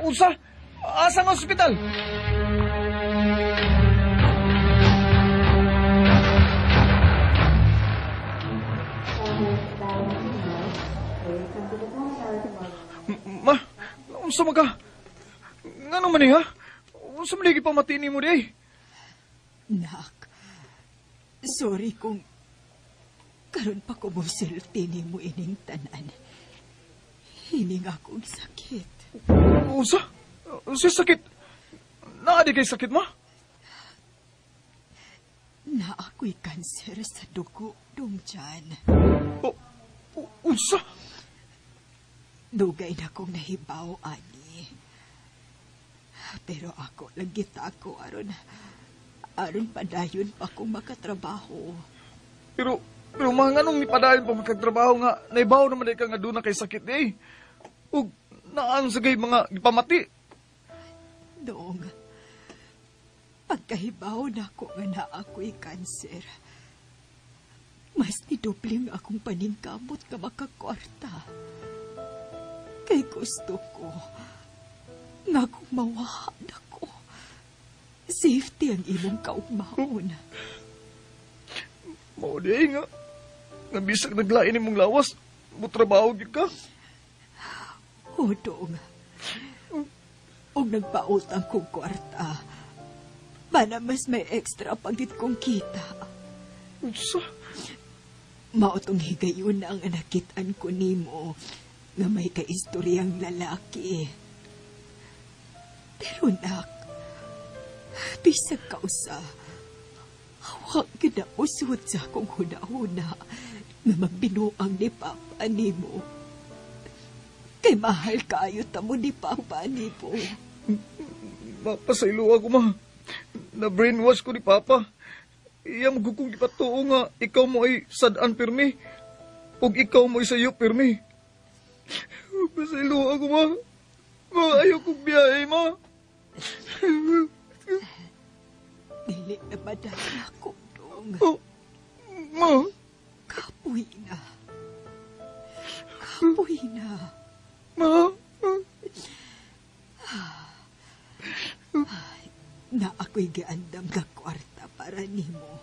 Unsa? Asa nga ospital? Ma, unsa man ka? Nga naman eh, ha? Unsa man lagi pamatini mo di? Nak, sorry kung karon pa ko mosulti nimo ining tanan. Hining akong sakit. Unsa? Unsa sakit? Naa di kay sakit, ma? Na ako'y kanser sa dugo, dong Jan. O, unsa? Dugay na kong nahibaw, ani. Pero ako lang kita ako aron padayon pa kong makatrabaho. Pero mga nganong nipadayon pa makagtrabaho nga, naibaw naman ka nga doon na kay sakit eh. Ug naan sa kay mga gipamati. Dong, pagkahibaw na ako nga na ako'y kanser, mas nidubling akong paningkamot ka makakwarta. Kay gusto ko nga kung mawahan ako, safety ang imong kaugmaon. Mao di nga. Nga bisag naglain imong lawas, mutrabaho gyud ka. O, dong. Og nagpautang kong kwarta, bana mas may extra pagit kong kita. Unsa? Mao tong higayon na ang nakitaan ko nimo nga may kaistoryang lalaki. Pero nak, bisag kausa, wa gyud na usod sa akong huna-huna nga magbinuang ni Papa nimo. Kay mahal kaayo ta mo ni Papa nimo. Mapasaylo ako, ma. Na-brainwash ko ni Papa. Iya magukong ipatuo nga ikaw mo ay sad-an pirmi. Ug ikaw mo ay sayo pirmi. Pasaylo ako, ma. Ma, ayaw kong biyahe, ma. Dili na madala ko, dong. Oh, ma. Kapoy na. Kapoy na. Ma. Ay, na ako'y giandam nga kwarta para nimo.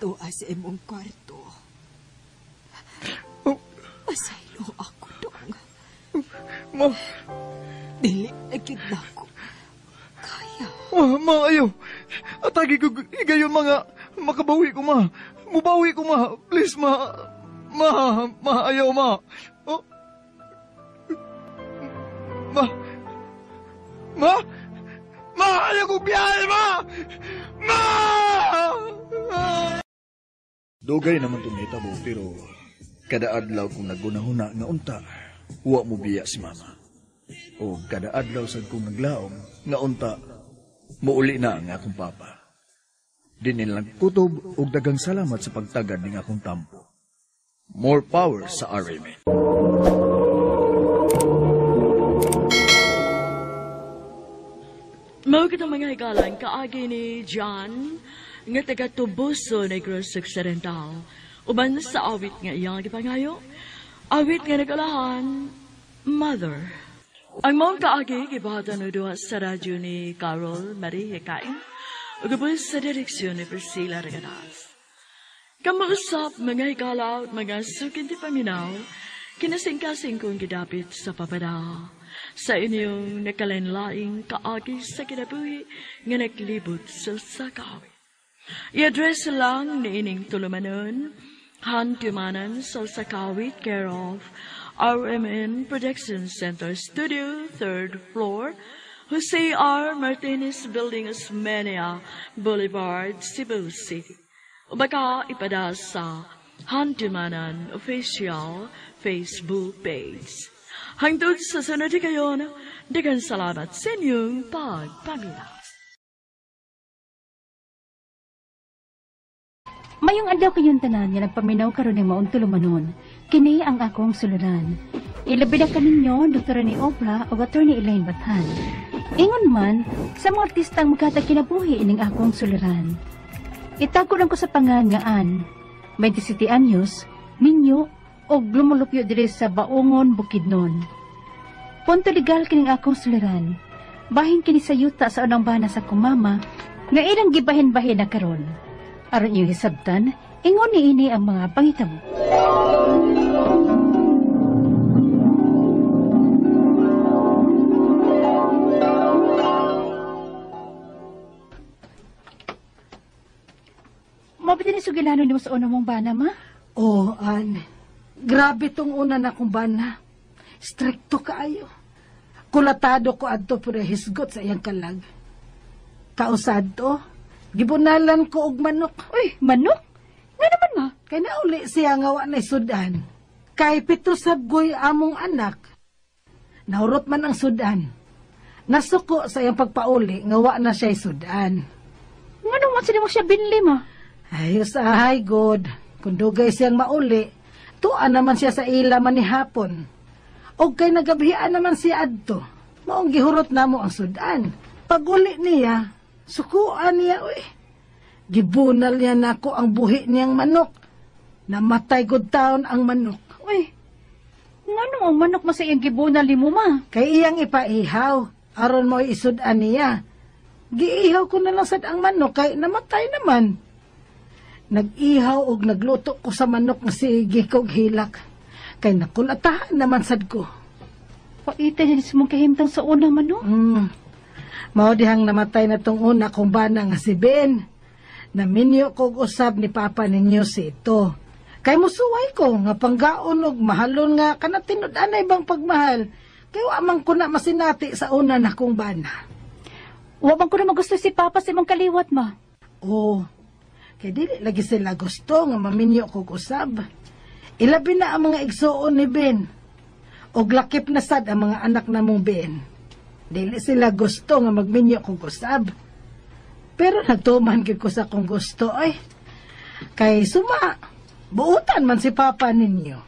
Tuwa sa imong kwarto. Pasaylo ako, dong. Ma. Dili na gyud nako. Kaya. Ma, ayaw. Atagi ko higayon mga makabawi ko, ma. Mubawi ko, ma. Please, ma. Ma, ma, ayaw, ma. Oh. Ma. Ma. Ma, ayaw kong biyahe, ma. Ma! Dugay naman itong nahitabo, pero kada adlaw kong nagunahuna nga unta, wa mo biya si mama. O kada adlaw sad kong naglaom nga unta, muuli na ang akong papa. Dinilang kutob og dagang salamat sa pagtagad ning akong tampo. More power sa RMN. Mao kitang mga higalan kaagi ni John nga taga Toboso, Negros Occidental. Uban sa awit nga iyang gipangayo, awit nga nagalahan, Mother. Ang maong kaagi gibahatan og duha sa radyo ni Carol Marie Hikain ug ubos sa direksyon ni Priscilla Reganas. Kamausap mga higala at mga sukin ti paminaw, kinasingkasing kong gidapit sa papada. Sa inyong nakalanlaing kaagi sa kinabuhi nga naglibot sa sakawit. I-address lang ni ining tulumanon, Handumanan sa Sakawit, care of RMN Production Center Studio, 3rd floor, Jose R. Martinez Building, Osmeña Boulevard, Cebu City. O baka ipada sa Handumanan Official Facebook page. Hangtod sa sunod kayon, daghang salamat sa inyong pagpaminaw. Mayong adlaw kayong tanan nga nagpaminaw karon ng maong tulumanon. Kini ang akong suluran. Ilabi na kaninyo Dr. Rene Obra o Attorney Elaine Bathan. Ingon man sa mga artistang magkatag kinabuhi ining akong suluran. Itago lang ko sa pangan nga an, 27 anyos, minyo og lumulupyo diri sa Baungon, Bukidnon. Punto legal kining akong suliran. Bahin kini sa yuta sa unang bana sa kumama nga ilang gibahin-bahin na karon. Aron iyong hisabtan, ingon ni ini ang mga pangitabo. Mabiti ni sugilano nimo sa una mong bana, ma? Oh, an. Grabe tong una na kong bana. Strikto kaayo. Kulatado ko adto pero hisgot sa iyang kalag. Kausad to, gibunalan ko og manok. Uy, manok? Nga naman, ma? Kay nauli siya nga wa na'y sudan. Kay pito sabgoy among anak. Nahurot man ang sudan. Nasuko sa iyang pagpauli nga wa na siya'y sudan. Nga naman sila mo siya binli, ma? Ay, usahay, good. Kung dugay siyang mauli, tuan naman siya sa ila man ni hapon. O kay nagabihaan naman siya adto. Maong gihurot namo ang sudan. Pag uli niya, sukuan niya, uy. Gibunal niya nako ang buhi niyang manok. Namatay good taon ang manok. Uy, ngano ang manok mo sa iyang gibunal ni mo, ma? Kay iyang ipaihaw, aron mo isudan niya. Giihaw ko na lang sad ang manok kay namatay naman. Nag-ihaw og nagluto ko sa manok nga sige kog hilak. Kay nakulatahan naman sad ko. Paita niya sa mong kahimtang sa una manok. Mao dihang namatay na tong una kong bana nga si Ben. Naminyo kog usab ni Papa ninyo si ito. Kay musuway ko nga panggaon og mahalon nga kanang tinud-anay bang pagmahal. Kay wa man ko na masinati sa una na kong bana. Wa man ko na magusto si Papa sa imong kaliwat, ma. Oo. Kay dili lagi sila gusto nga maminyo kog usab. Ilabi na ang mga igsuon ni Ben. Og lakip na sad ang mga anak namong Ben. Dili sila gusto nga magminyo kog usab. Pero nagtuman gyud ko sa akong gusto ay. Kay suma, buutan man si Papa ninyo.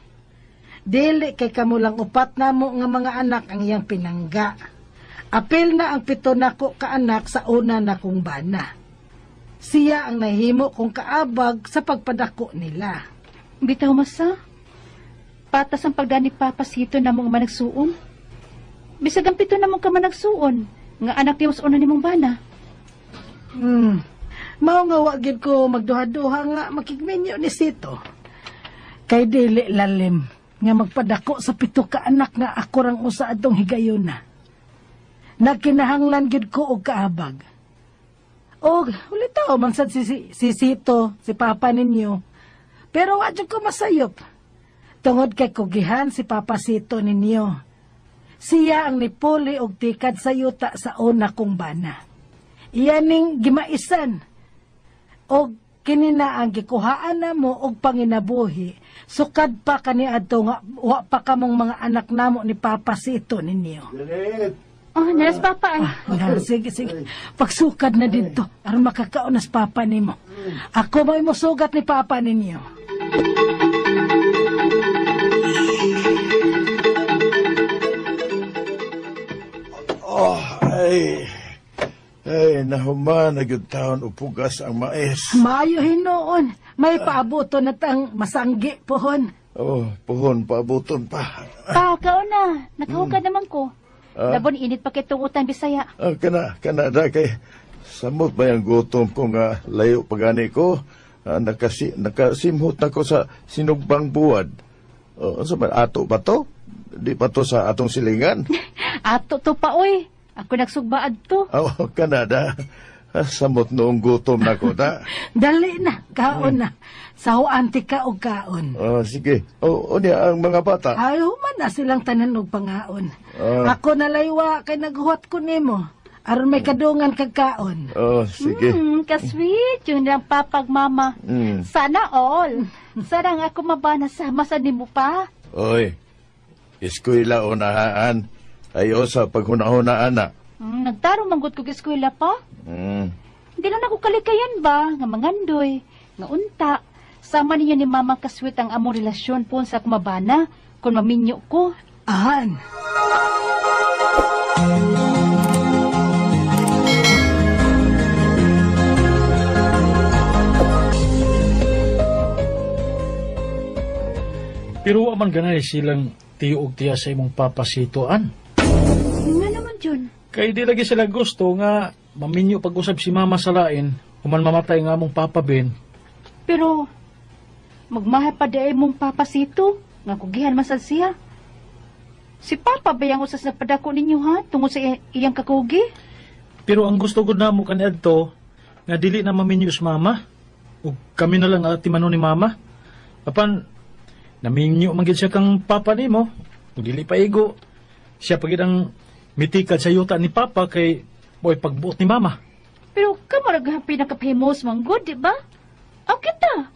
Dili kay kamo lang upat namo nga mga anak ang iyang pinangga. Apil na ang 7 nako ka anak sa una nakong bana. Siya ang nahimo kong kaabag sa pagpadako nila. Bitaw masa, patas ang pagdani Papa Sito na mong managsuon. Bisag ang 7 na mong kamanagsuon, nga anak ni mas una ni mong bana. Mao nga wa gyud ko magduha-duha nga makigminyo ni Sito. Kay dili lalim nga magpadako sa 7 ka anak nga ako rang usa adtong higayuna. Nagkinahanglan gyud ko og kaabag. Og ulitaw man sad si Sito, si Papa ninyo. Pero wa jud ko masayop. Tungod kay kugihan si Papa Sito ninyo. Siya ang nipuli og tikad sa yuta sa una kong bana. Iya ning gimaisan. Og kini na ang gikuhaan na mo og panginabuhi. Sukad pa kaniadto nga wa pa kamong mga anak namo ni Papa Sito ninyo. Janet! Oh, naras Papa ay. Ah, sige, sige. Pagsukad na dito, aron makakaon nas Papa nimo. Ako mo'y musugat ni Papa ninyo. Oh, ay. Ay, nahuman na gyud taon upugas ang mais. Maayo hinuon. May paabuton na tang masanggi, pohon. Oh, pohon, paabuton pa. Pa, kaon na. Nakahukad naman ko. Labon init pa kitong utan Bisaya. Ah, kana da kay samot ba yung gutom ko nga layo pagani ko? Nakasimhot na ko sa sinugbang buwad. Unsa man ato ba to? Di pa to sa atong silingan? Ato to pa oy. Ako nagsugba adto. Oh, kana da. Samot noong gutom na ko da. Dali na, kaon na. Sahuan ti ka og kaon. Oh, sige. Oh, unya ang mga bata. Ay, human na silang tanan og pangaon. Ako nalaywa kay naghuwat ko nimo. Aron may kadungan kag kaon. Oh, sige. Ka-sweet yun lang papag mama. Sana all. Sana nga ako mabana sa masa nimo pa. Oy, eskwela unahaan. Ayo sa paghuna-hunaan na. Nagtarong manggut kog eskwela pa. Hindi lang ako kalikayan ba nga mangandoy, nga unta. Sama ninyo ni mama kasweet ang among relasyon po sa kumabana kung maminyo ko. Ahan. Pero wa man ganay silang tiyo og tiya sa imong papasitoan. Nga naman, John. Kay di lagi sila gusto nga maminyo pag-usab si mama sa lain, human mamatay nga among Papa Ben. Pero magmahal pa di ay mong papasito, nga kugihan man sad siya. Si Papa ba yung usas nagpadako ninyo ha, tungod sa iyang kakugi? Pero ang gusto gud namo kaniadto nga dili na maminyo si mama. Ug kami na lang ati mano ni mama. Apan naminyo man gid siya kang papa nimo, ug dili pa igo. Siya pa gid ang mitikad sa yuta ni papa kay mo'y pagbuot ni mama. Pero kamo ra pinakapahimos man gud, di ba? Aw kita.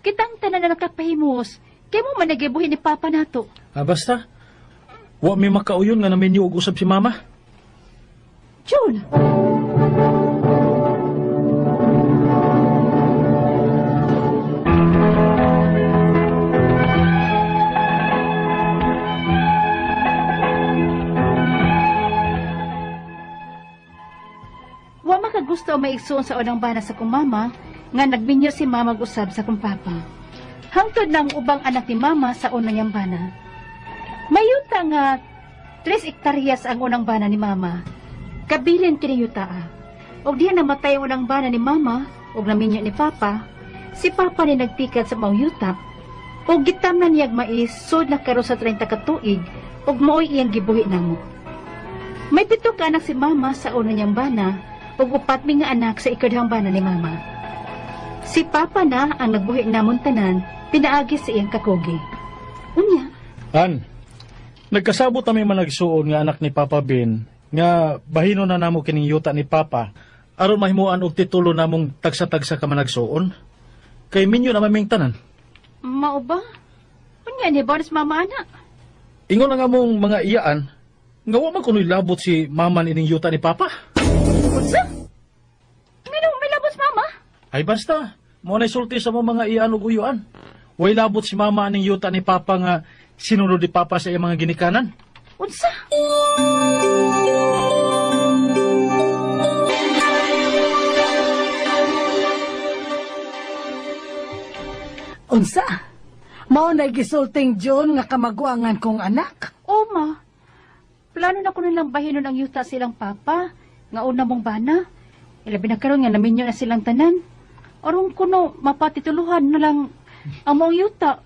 Kitang tanan na nakapahimos, kay mo man nagibuhi ni papa nato. Ah, basta wa mi makauyon nga naminyo og usab si mama. June. Wa makagusto ang maigsoon sa unang bana sa kong mama nga nagminyo si mama usab sa kong papa. Hangtod ng ubang anak ni mama sa unang niyang bana. Mayuta nga 3 hektaryas ang unang bana ni mama. Kabilin kini yutaa. Og diha namatay ang unang bana ni mama og naminyo ni papa, si papa ni nagtikat sa maong yuta. Og gitam na niyag mais sud na karon sa 30 ka tuig og maoy iyang gibuhi namo. May 7 ka anak si mama sa una niyang bana ug 4 mi nga anak sa ikadhang bana ni mama. Si papa na ang nagbuhi namon tanan pinaagi sa iyang kakugi. Unya. An, nagkasabot kami managsuon nga anak ni Papa Ben nga bahino na namo kining yuta ni Papa aron mahimuan og titulo namong tagsa-tagsa ka managsuon. Kay minyo na maming tanan. Mao ba? Unya ni Boris mama ana. Ingon ang among mga iyaan Nga wa man kuno'y labot si mama ining yuta ni Papa. Unsa? Ngano may labot si mama? Ay basta, mo na'y sulti sa mga mga iyan ug uyuan. Way labot si mama aning yuta ni Papa nga sinunod ni Papa sa iyang mga ginikanan. Unsa? Unsa? Mao na gisulting John nga kamaguangan kong anak. O ma, plano na ko nilang bahinon ang yuta silang papa, nga una mong bana. Ilabi na karon nga naminyo na silang tanan. Aron kuno mapatituluhan na lang ang maong yuta.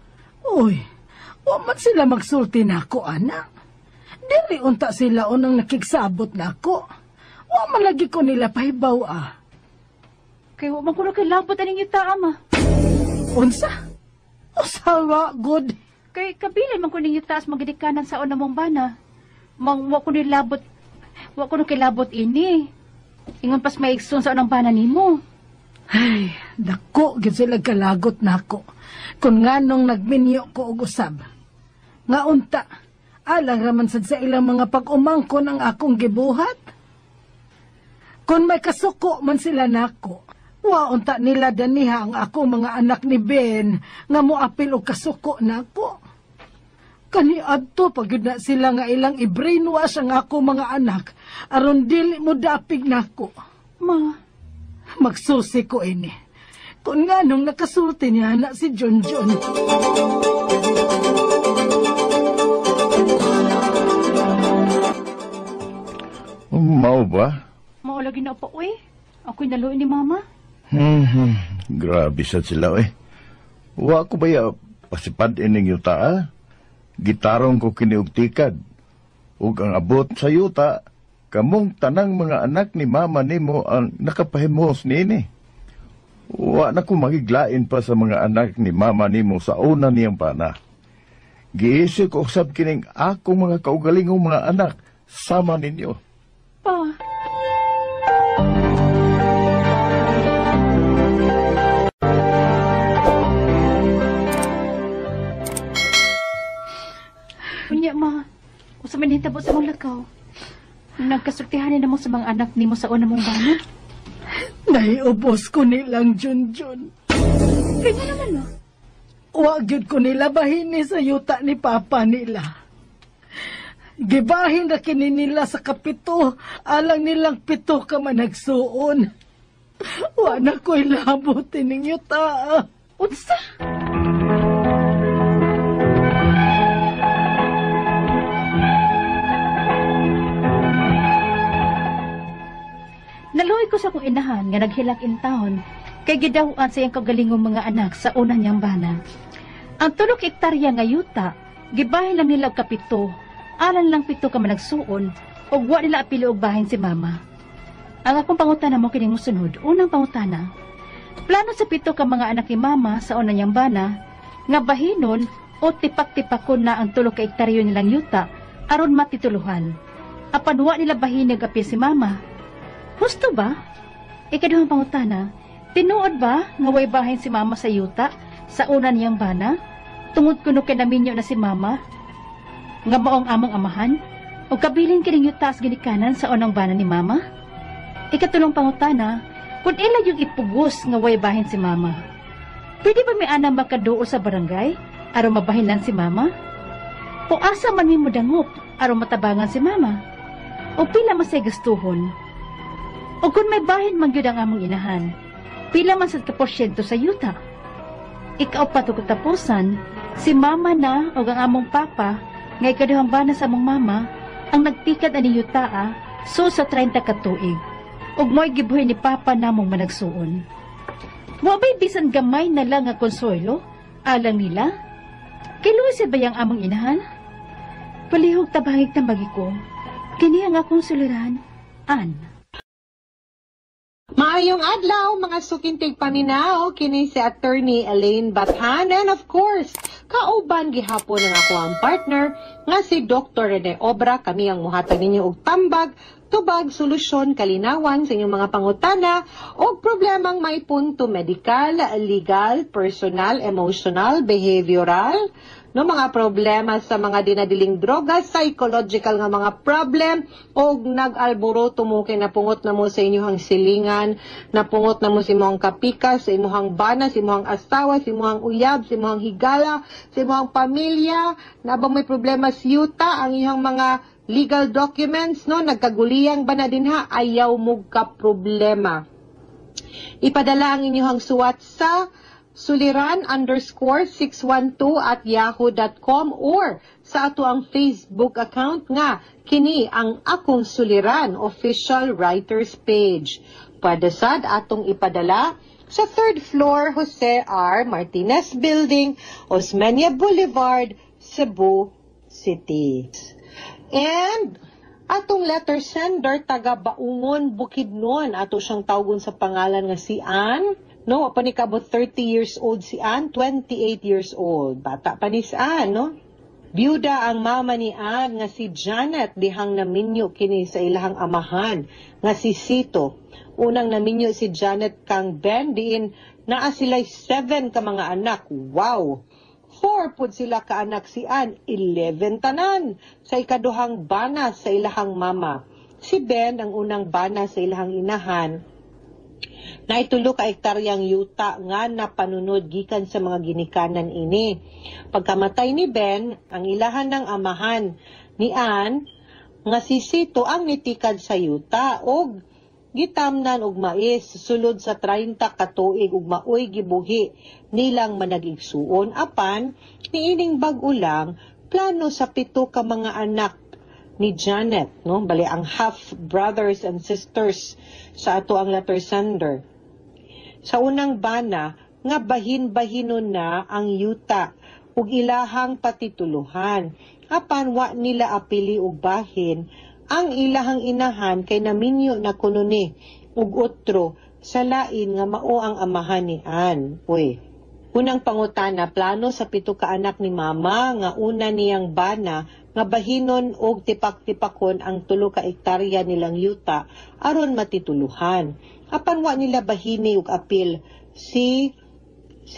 Uy, wa man sila magsulti nako, anak. Dili unta sila unang nakigsabot nako. Wa man lagi ko nila pahibaw ah. Kay wa man kuno kay labot aning yuta, ama. Unsa? Usawa, good. Kay kabilin man ko ning yuta as magidikanan sa una mong bana. Mang wa ko nilabot, wa ko kay labot ini. Ingon pas may igsoon sa unang bana nimo. Ay, dako gyud sila kalagot nako. Kun nganong nagminyo ko og usab. Nga unta, alang raman sad sa ilang mga pag-umangkon ang akong gibuhat. Kun may kasuko man sila nako, wa unta nila daniha ang akong mga anak ni Ben nga moapil og kasuko nako. Kani adto pag yun na sila nga ilang i-brainwash ang akong mga anak aron dili mo dapig nako. Ma, magsusi ko ini. Kung nga nung nakasulti niya na si John John. Mao ba? Mao lagi na pa, uy. Ako'y naluin ni Mama. Grabe sad sila, eh. Wa ko baya pasipad ining yuta, ah? Gitarong ko kini og tikad. Ug ang abot sa yuta, kamong tanang mga anak ni mama nimo ang nakapahimos niini. Wa na ko magiglain pa sa mga anak ni mama nimo sa una niyang pana. Giisip ko usab kining akong mga kaugalingong mga anak sama ninyo. Pa. Unya, ma. Usa man hitabo sa mong lakaw. Nagkasultihan na mo sa mga anak nimo sa una mong bana. Naiubos ko nilang Junjun. Kaya naman, ma. Wa gyud ko nila bahini sa yuta ni Papa nila. Gibahin na kini nila sa kapito, alang nilang pito ka man nagsuon. Wa na ko'y labot ining yuta. Unsa? Naluoy ko sa akong inahan nga naghilak in taon kay gidaw-an sa iyang kagalingong mga anak sa una niyang bana. Ang tulok hektarya nga yuta, gibahin lang nila og kapito, alang lang pito ka managsuon, ug wa nila apilo og bahin si mama. Ang akong pangutana mo kining mosunod, unang pangutana, plano sa pito ka mga anak ni mama sa una niyang bana, nga bahinon o tipak-tipakon na ang tulok ka hektaryo nilang yuta aron matituluhan. Apan wa nila bahin nag-apil si mama. Husto ba? Ikaduhang pangutana, tinuod ba nga way bahin si mama sa yuta sa una niyang bana? Tungod kuno kay naminyo na si mama nga maong among amahan o kabilin kining yuta sa ginikanan sa unang bana ni mama? Ikatulong pangutana, kung ila yung ipugos nga way bahin si mama, pwede ba may ana makaduol sa barangay aron mabahinan si mama? O asa man mi modangop aron matabangan si mama? O pila man say gastuhon? O kung may bahin man gyud ang among inahan, pila man sa porsyento sa yuta? Ikaw pa to katapusan, si mama na o ang among papa, nga ikaduhang bana sa among mama, ang nagtikad ani yutaa, so sa 30 ka tuig. Ug mo'y gibuhi ni papa namong managsuon. Wa ba'y bisan gamay na lang nga konsuelo, alang nila? Kiluwi sa bayang among inahan? Palihog tabangig tambagi ko, kini ang akong suliran, Ann. Maayong adlaw mga sukintig paminaw, kini si Attorney Elaine Bathan and of course, kauban gihapon ang ako ang partner nga si Dr. Rene Obra. Kami ang muhatag ninyo og tambag, tubag, solusyon, kalinawan sa inyong mga pangutana og problemang may punto medical, legal, personal, emotional, behavioral, No, mga problema sa mga dinadiling droga, psychological nga mga problem, og nag-alboroto mo kay napungot na mo sa inyong silingan, napungot na mo sa imong kapikas, sa imong bana, sa imong asawa, sa imong uyab, sa imong higala, sa imong pamilya, na ba may problema sa yuta, ang iyong mga legal documents, no, nagkaguliyang ba na din ha, ayaw mo ka problema. Ipadala ang inyong suwat sa suliran_612@yahoo.com or sa ato ang Facebook account nga kini ang Akong Suliran Official Writers Page. Pwede sad atong ipadala sa third floor, Jose R. Martinez Building, Osmeña Boulevard, Cebu City. And atong letter sender taga Baungon, Bukidnon, ato siyang tawgon sa pangalan nga si Ann. No, pa ni kabot 30 years old si Ann, 28 years old. Bata pa ni si Ann, no? Byuda ang mama ni Ann nga si Janet dihang naminyo kini sa ilahang amahan nga si Sito. Unang naminyo si Janet kang Ben diin naa sila'y 7 ka mga anak. Wow! 4 pud sila ka anak si Ann, 11 tanan sa ikaduhang bana sa ilahang mama. Si Ben ang unang bana sa ilahang inahan. Naitulo ka hektaryang yuta nga napanunod gikan sa mga ginikanan ini. Pagkamatay ni Ben, ang ilahan ng amahan ni Ann nga si Sito ang nitikad sa yuta og gitamnan og mais sulod sa 30 ka tuig ug maoy gibuhi nilang manag-igsuon, apan niining bag-o lang plano sa 7 ka mga anak ni Janet, no, bali ang half brothers and sisters sa ato ang letter sender sa unang bana nga bahin-bahinon na ang yuta ug ilahang patituluhan, apan wa nila apili og bahin ang ilahang inahan kay naminyo na kuno ni ug otro sa lain nga mao ang amahan ni Ann. Uy. Unang pangutana, plano sa 7 ka anak ni mama nga una niyang bana nga bahinon og tipak-tipakon ang 3 ka hektarya nilang yuta aron matituluhan. Apan wa nila bahini og apil si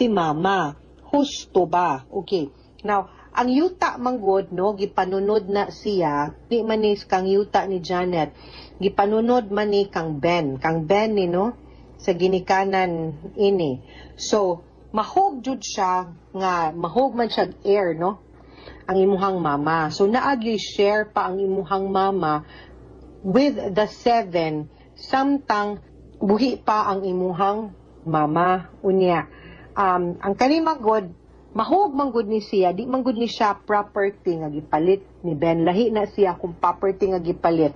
mama. Husto ba? Okay. Now, ang yuta manggod, no, gipanunod na siya, di man ni kang yuta ni Janet, gipanunod man ni kang Ben, kang Ben ni, no, sa ginikanan ini. So, mahog jud siya nga mahog man siya heir, no, ang imuhang mama. So naagyoy share pa ang imuhang mama with the 7 samtang buhi pa ang imuhang mama. Unya, ang kani magod mahog man gud ni siya, di man gud ni siya property nga gipalit ni Ben. Lahi na siya kung property nga gipalit,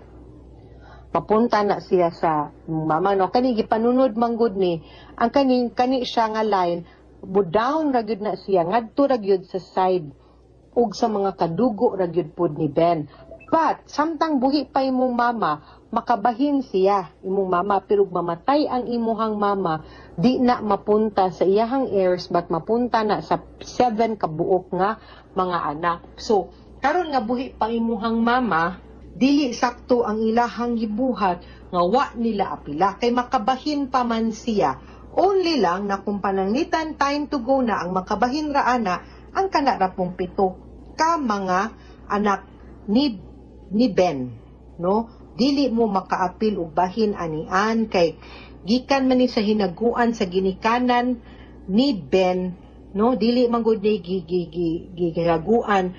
papunta na siya sa mama, no. Kani gipanunod man gud ni ang kaning kani siya nga line, down ra gyud na siya ngadto ra gyud sa side ug sa mga kadugo ra gyud pud ni Ben. But samtang buhi pa imong mama, makabahin siya imong mama, pero mamatay ang imuhang mama, di na mapunta sa iyahang heirs but mapunta na sa 7 kabuok nga mga anak. So karon nga buhi pa imuhang mama, dili sakto ang ilahang gibuhat nga wa nila apila kay makabahin pa man siya. Only lang na kung pananglitan time to go na, ang makabahin ra ana ang kana ra pong 7 ka mga anak ni Ben, no. Dili mo makaapil og bahin anian kay gikan man ni sa hinaguan sa ginikanan ni Ben, no. Dili man gud ni gihinaguan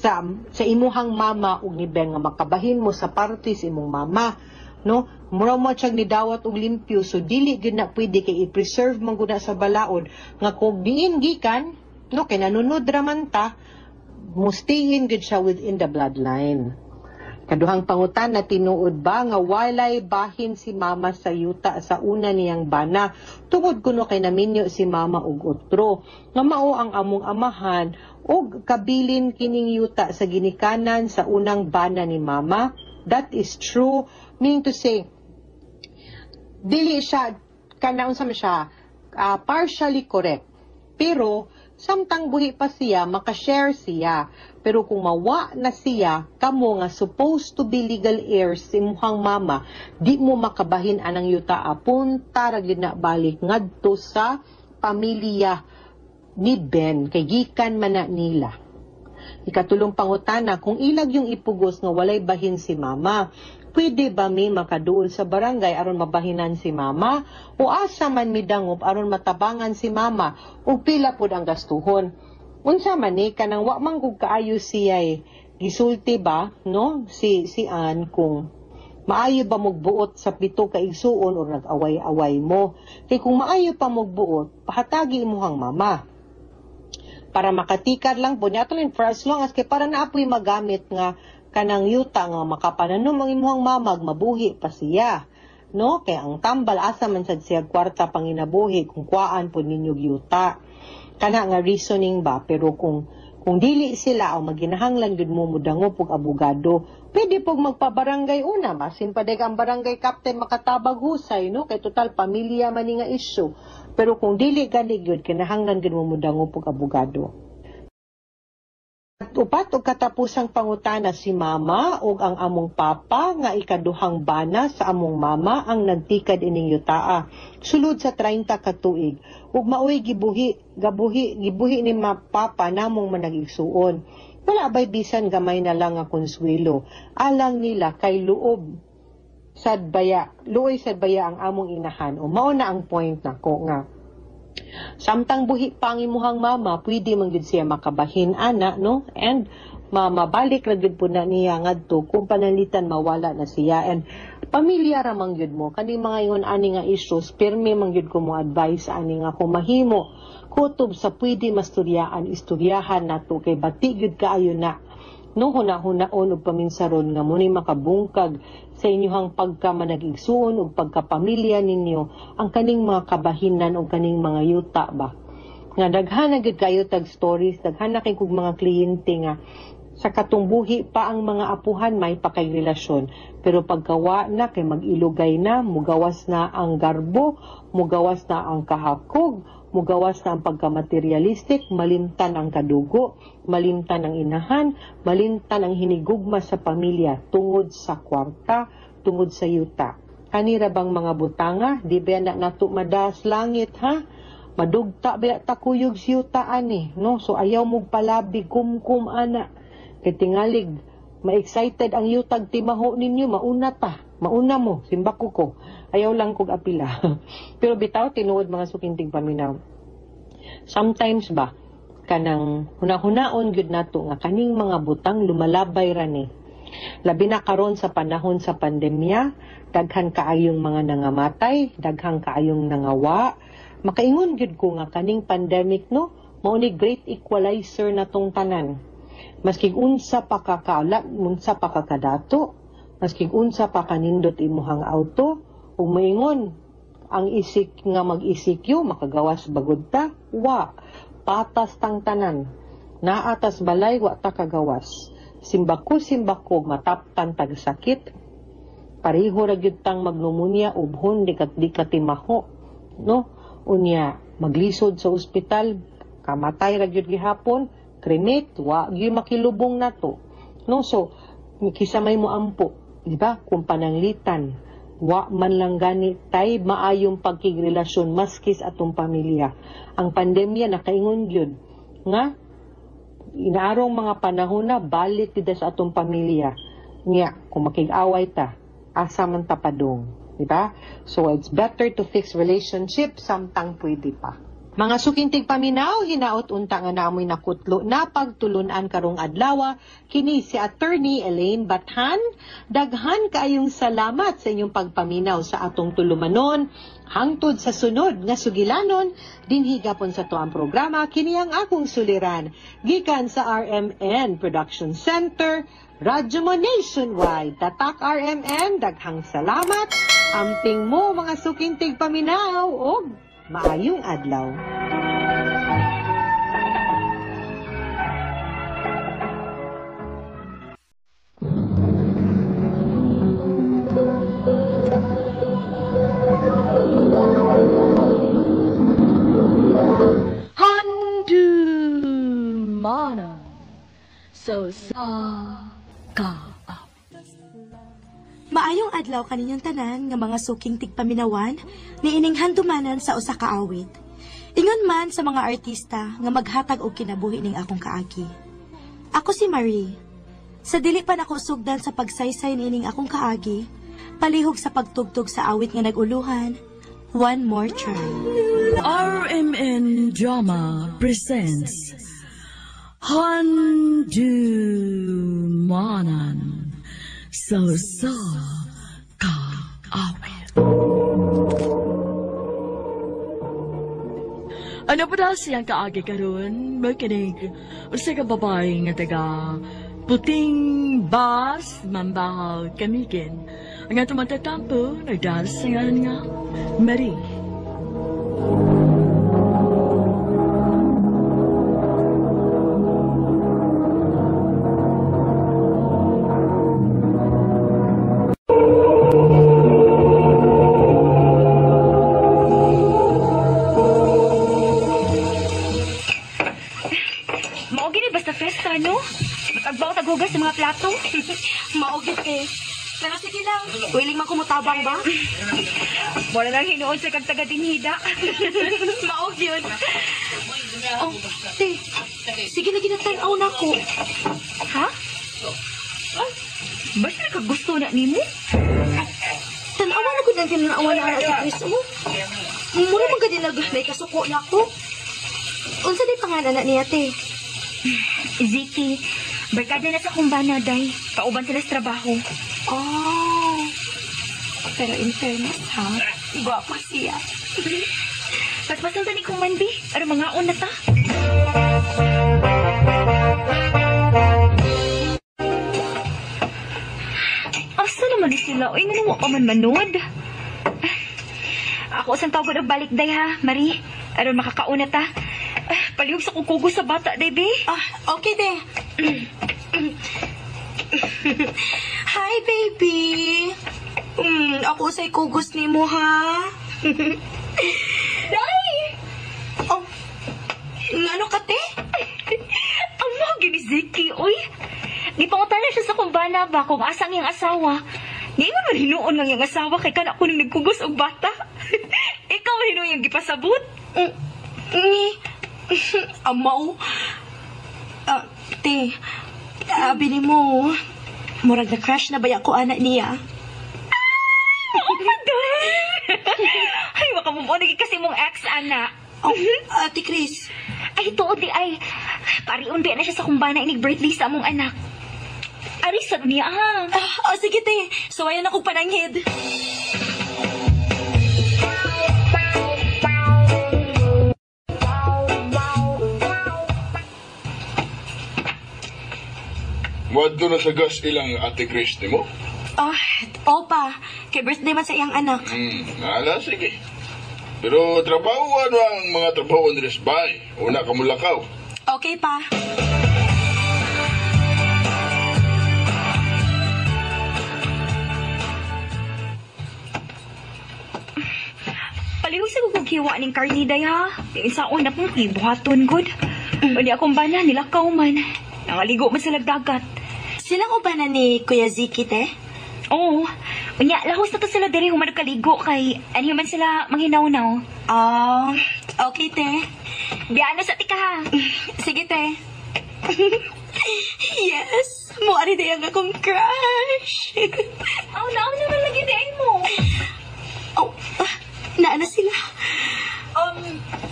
sa imuhang mama ug ni Ben nga makabahin mo sa parte sa imong mama, no. Mura mo siyang nidawat og limpyo, so dili gyud na pwede kay i-preserve man gud na sa balaod nga kung diin gikan, no, kay nanunod ra man ta, mustiin gyud siya within the bloodline. Kaduhang pangutana, tinuod ba nga walay bahin si mama sa yuta sa una niyang bana tungod kuno kay naminyo si mama og otro nga mao ang among amahan og kabilin kining yuta sa ginikanan sa unang bana ni mama? That is true, meaning to say dili siya kana unsa man siya, partially correct, pero samtang buhi pa siya, makashare siya. Pero kung mawa na siya, kamo nga supposed to be legal heirs sa imuhang mama, di mo makabahin anang yuta, punta ra gyud na balik ngadto sa pamilya ni Ben kay gikan man na nila. Ikatulong pangutana, kung ilag yung ipugos nga walay bahin si mama, pwede ba mi makaduol sa barangay aron mabahinan si mama? O asa man midangop aron matabangan si mama? O pila pud ang gastuhon? Unsa man ni kanang wa man gud kaayo siya'y gisulti ba, no, si si Ann, kung maayo ba mugbuot sa pito ka igsuon o nag-away-away mo? Kay kung maayo pa mugbuot, pahatagi imuhang mama para makatikad lang po niya for as long as kay para naapoy magamit nga kanang yuta nga makapananom ang imuhang mamag mabuhi pa siya, no? Kay ang tambal asa man sad siya kwarta panginabuhi kung kuaan po ninyo yuta, kana nga reasoning ba. Pero kung dili sila o maginahanglan gyud mo mudangop og abogado, pwede pog magpabarangay una, masin pa ang barangay captain makatabag husay, no? Kay total pamilya man ni nga issue. Pero kung dili gani gyud, kinahanglan gyud mo mudangop og abogado. At upat og katapusang pangutana, si mama ug ang among papa nga ikaduhang bana sa among mama ang nagtikad ining yutaa sulod sa 30 ka tuig, ug maoy gibuhi gabuhi gibuhi ni papa namong manag-igsuon. Wala bay bisan gamay na lang nga konsuelo alang nila kay luob sad baya, luoy sad baya ang among inahan. O mao na ang point nako nga samtang buhi pa ang imuhang mama, pwede man gyud siya makabahin ana, no? And mabalik ra gyud pud na niya ngadto kung pananglitan mawala na siya. And pamilya ra man gyud mo kani mga ingon ani nga issues, pirmi man gyud ko mo advice ani nga kung mahimo kutob sa pwede masturyaan, istoryahan nato kay bati gyud kaayo na, no? Huna-hunaon og paminsaron nga muni makabungkag sa inyuhang pagkamanag-igsuon ug pagkapamilya ninyo ang kaning mga kabahinan o kaning mga yuta ba. Nga daghan na gyud kayo tag stories, daghan na kay kog mga kliyente nga sa katungbuhi pa ang mga apuhan may pakay relasyon, pero pagkawa na kay mag-ilugay na, mugawas na ang garbo, mugawas na ang kahakog, mugawas na ang pagkamaterialistic, malimtan ang kadugo, malimtan ang inahan, malimtan ang hinigugma sa pamilya tungod sa kwarta, tungod sa yuta. Kanira bang mga butanga, di ba na nato madas langit, ha? Madugta ba ta kuyog sa yuta ani, no? So ayaw mong palabi kumkum ana. Kay tingalig ma-excited ang yutag timaho ninyo, mauna ta, mauna mo, simbako ko. Ayaw lang kog apila. Pero bitaw tinuod mga sukinting paminaw. Sometimes ba kanang hunahunaon gyud nato nga kaning mga butang lumalabay ra ni. Labi na karon sa panahon sa pandemya, daghan kaayong mga nangamatay, daghan kaayong nangawa. Makaingon gyud ko nga kaning pandemic, no, mao ni great equalizer na tong tanan. Maski unsa pa ka kaala, unsa pa ka kadato, maski unsa pa kanindot imuhang auto, ug moingon ang isik nga mag-ECQ makagawas bagud ta, wa patas tang tanan. Naa tas balay wa ta kagawas. Simbako mataptan tag sakit. Pareho ra gyud tang magpneumonia, ubhon di ka timaho, no? Unya maglisod sa ospital, kamatay ra gyud gihapon, cremate, wa gyud makilubong nato, no? So kisa may moampo, di ba? Kung pananglitan wa man lang gani tay maayong pagkigrelasyon maski sa atong pamilya. Ang pandemya nakaingon gyud nga inaarong mga panahon na balik gid sa atong pamilya. Nya kung makig-away ta, asa man ta padung, di ba? So it's better to fix relationship samtang pwede pa. Mga sukintig paminaw, hinaot unta nga naamoy nakutlo na pagtulunan karong adlaw, kini si Attorney Elaine Bathan. Daghan kaayong salamat sa inyong pagpaminaw sa atong tulumanon. Hangtod sa sunod nga sugilanon, dinhi gapon sa tuang programa, kini ang akong suliran. Gikan sa RMN Production Center, Radyo Mo Nationwide. Tatak RMN, daghang salamat. Amping mo mga sukintig paminaw og maayong adlaw. Handumanan so sa ka. Maayong adlaw kaninyong tanan nga mga suking tigpaminawan niining handumanan sa usa ka awit. Ingon man sa mga artista nga maghatag og kinabuhi ning akong kaagi. Ako si Marie. Sa dili pa nako sugdan sa pagsaysay niining akong kaagi, palihog sa pagtugtog sa awit nga nag-uluhan, One More Try. RMN Drama presents Handumanan sa Usa Ka Awit. Ano pa daw siyang kaagi karon? Makinig usa ka babae nga taga Puting Bas, Mambahaw, Camiguin. Ang atong matatampo, nagdahal sa ngalan nga Marie. Mao gini basta festa, no? Magagbaw taghugas sa mga plato. Mao gid eh. Pero sige lang, willing man kumutabang ba? Wala lang hinuon sa kag taga dinhida. Mao gyud. Oh, te. Sige na ginatan-aw na ko. Ha? Oh, basta nakagusto na nimo? Tan-awa na ko nang tinanawa na si Chris. Oh. Mura man ka din nag may kasuko na ko. Unsa day pangalan na niya, te? Ziki, barkada na sa kumbana, day. Kauban sila sa trabaho. Oh. Pero in fairness, ha? Gwapo siya. Paspasan ta ni kong manbi. Aron mga na ta. Asa naman sila? Uy, nga pa man manood. Ako usang tawag og balik, day, ha, Marie? Aron makakauna ta. Palihog sa kukugo sa bata, day, be. Ah, okay, de. Hi, baby. Ako usay kugos nimo, ha? Day! Oh, ngano ka, te? Ang mga gini, Ziki, uy. Gipangutana siya sa kumbana ba kung asa ang iyang asawa. Niingon man hinuon nga iyang asawa kay kana ko nang nagkugos og bata. Ikaw man hinuon yung gipasabot. Amaw. Te, abi nimo, murag na crush na baya ko anak niya. Ay, day! Ay, makamove on kasi mong ex, ana. Oh, Ate Chris. Ay, tuod di ay. Pariun ba na siya sa kumbana inig birthday sa among anak. Ari sa niya, ha? Oh, sige, te. Suwayan akong pananghid. Wadto na sa gas ilang Ate Chris nimo? Oh, opa. Kay birthday man sa iyang anak. Ala, sige. Pero trabaho ano ang mga trabaho ni Resbay? Una ka mulakaw. Okay pa. Palihog sa kukughiwa ning karni, day, ha? Saon na pong ibuhaton, good. Uli akong bana, nilakaw man. Nangaligo man sa lagdagat. Silang uban na ni Kuya Ziki, te? Oo. Unya, lahos na to sila diri human kaligo kay ano man sila manghinawnaw. Ah, okay, te. Biyaan na sa tika, ha? Sige, te. Yes! Muari day ang akong crush! Aw, naaw naman lagi di ay mo. Oh, naa na sila.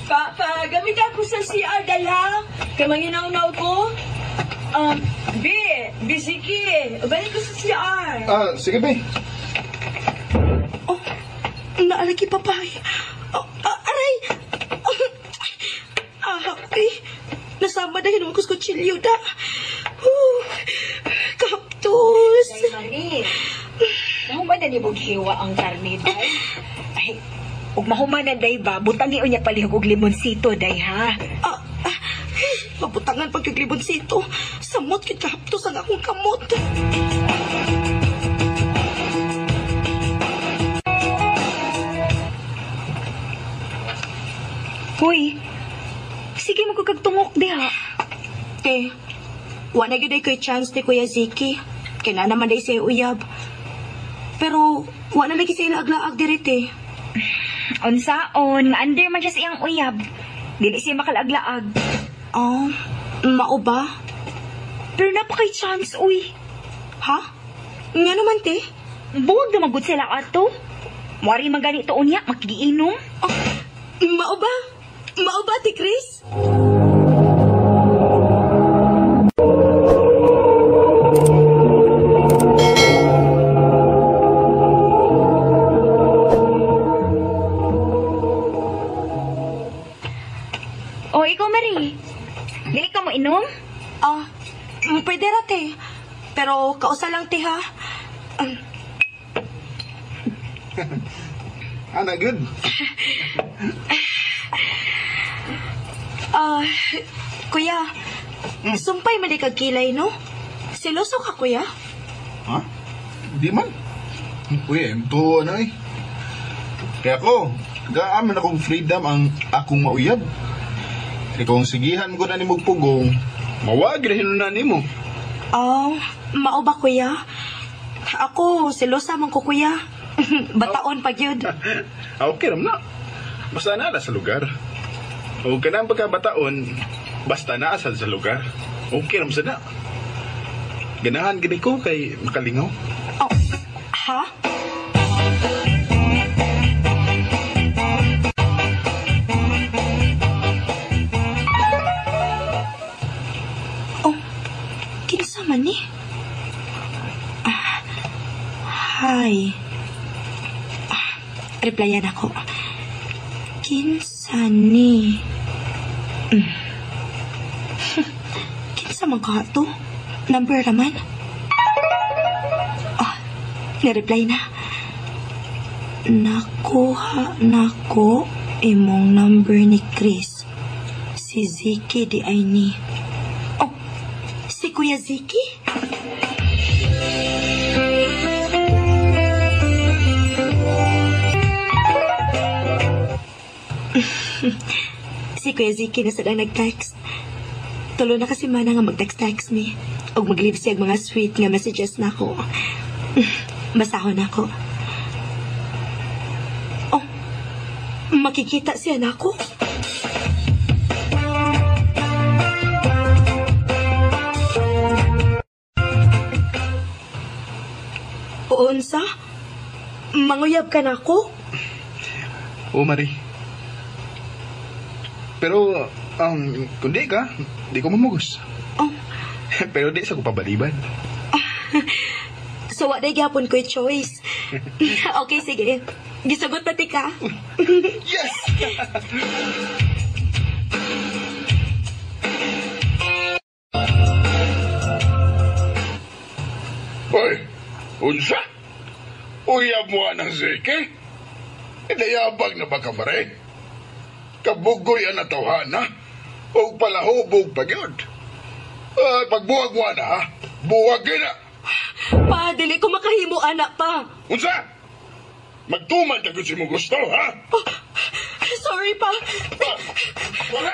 Pagamit ako sa CR, day, ha? Kay manghinawnaw ko. B, Ziki, balik ko sa CR. Ah, sige, B. Oh, naalagi papay. Oh, aray! Okay. Nasama dahil naman ko sa kutsilyo da. Kaptos. Ay, Marie. Mahuman na ni Bughiwa ang karne, day. Ay, ug mahuman na, day ba? Butang iyon niya palihog og limonsito, day, ha? Mabutangan pagkaglibonsito. Samot kit kahaptos ang akong kamot. Hoy, sige mo kagtungok diha. Te, wala gyud ay ko'y chance ni Kuya Ziki. Kaya na naman day siya uyab. Pero wala lagi siya laag-laag diri, te. Unsaon, nga under man siya sa iyang uyab. Dili siya makalaag-laag. Oh, mao ba? Pero napakay chance, uy. Ha? Nga naman, te? Buwag na magud sila ato. Wari man ganito unya, makigiinom. Oh, mao ba? Mao ba, ti Chris? O, ikaw, Marie. Dili ka mo inom? Ah, pwede ra, te. Pero kausa lang, te, ha? Ana, good. Kuya, sumpay man di kag kilay, no? Siloso ka, kuya? Ha? Di man. Uy, ito na eh. Kaya ako, gaaman akong freedom ang akong mauyab. Kung sigihan ko na ni mong pugong, mawag rin na ni mo. Oh, mao ba, kuya? Ako, silosa man ko, kuya. Bataon pag yun. Okay, ram na. Basta naa sa lugar. O ka na ang pagkabataon, basta naasal sa lugar. Okay, ram sa na. Ganahan gani ko kay makalingaw. Oh, ha? Oh, kinsa man ni? Hi. Replyan ako. Kinsa ni? Kinsa man ka to? Number raman? Ah, nireply na. Nakuha nako imong number ni Chris. Si Ziki di ay ni. Oh, si Kuya Ziki? Si Kuya Ziki na sadang nag-text. Tulo na kasi mana nga mag-text-text mi. Og mag-leave siya mga sweet nga messages na ako. Basahon ako. Oh, makikita siya na ako. Unsa? Manguyab ka na ako? Oo, Marie. Pero, kung di ka, di ko mamugos. Oh. Pero di sa ko pabaliban. So, wa day gyapon ko'y choice. Okay, sige. Gisugot na ti ka. Yes! Hoy, unsa? Uyab mo ang Zeke? Inayabag na ba ka, Mare? Kabugoy ang natawhana o palahubog pa yun. Pagbuwag mo na, ha? Buwag na! Pa, dili ko makahimo, anak pa. Unsa? Magtuman ka kung si mo gusto, ha? Oh, sorry, pa. Wala!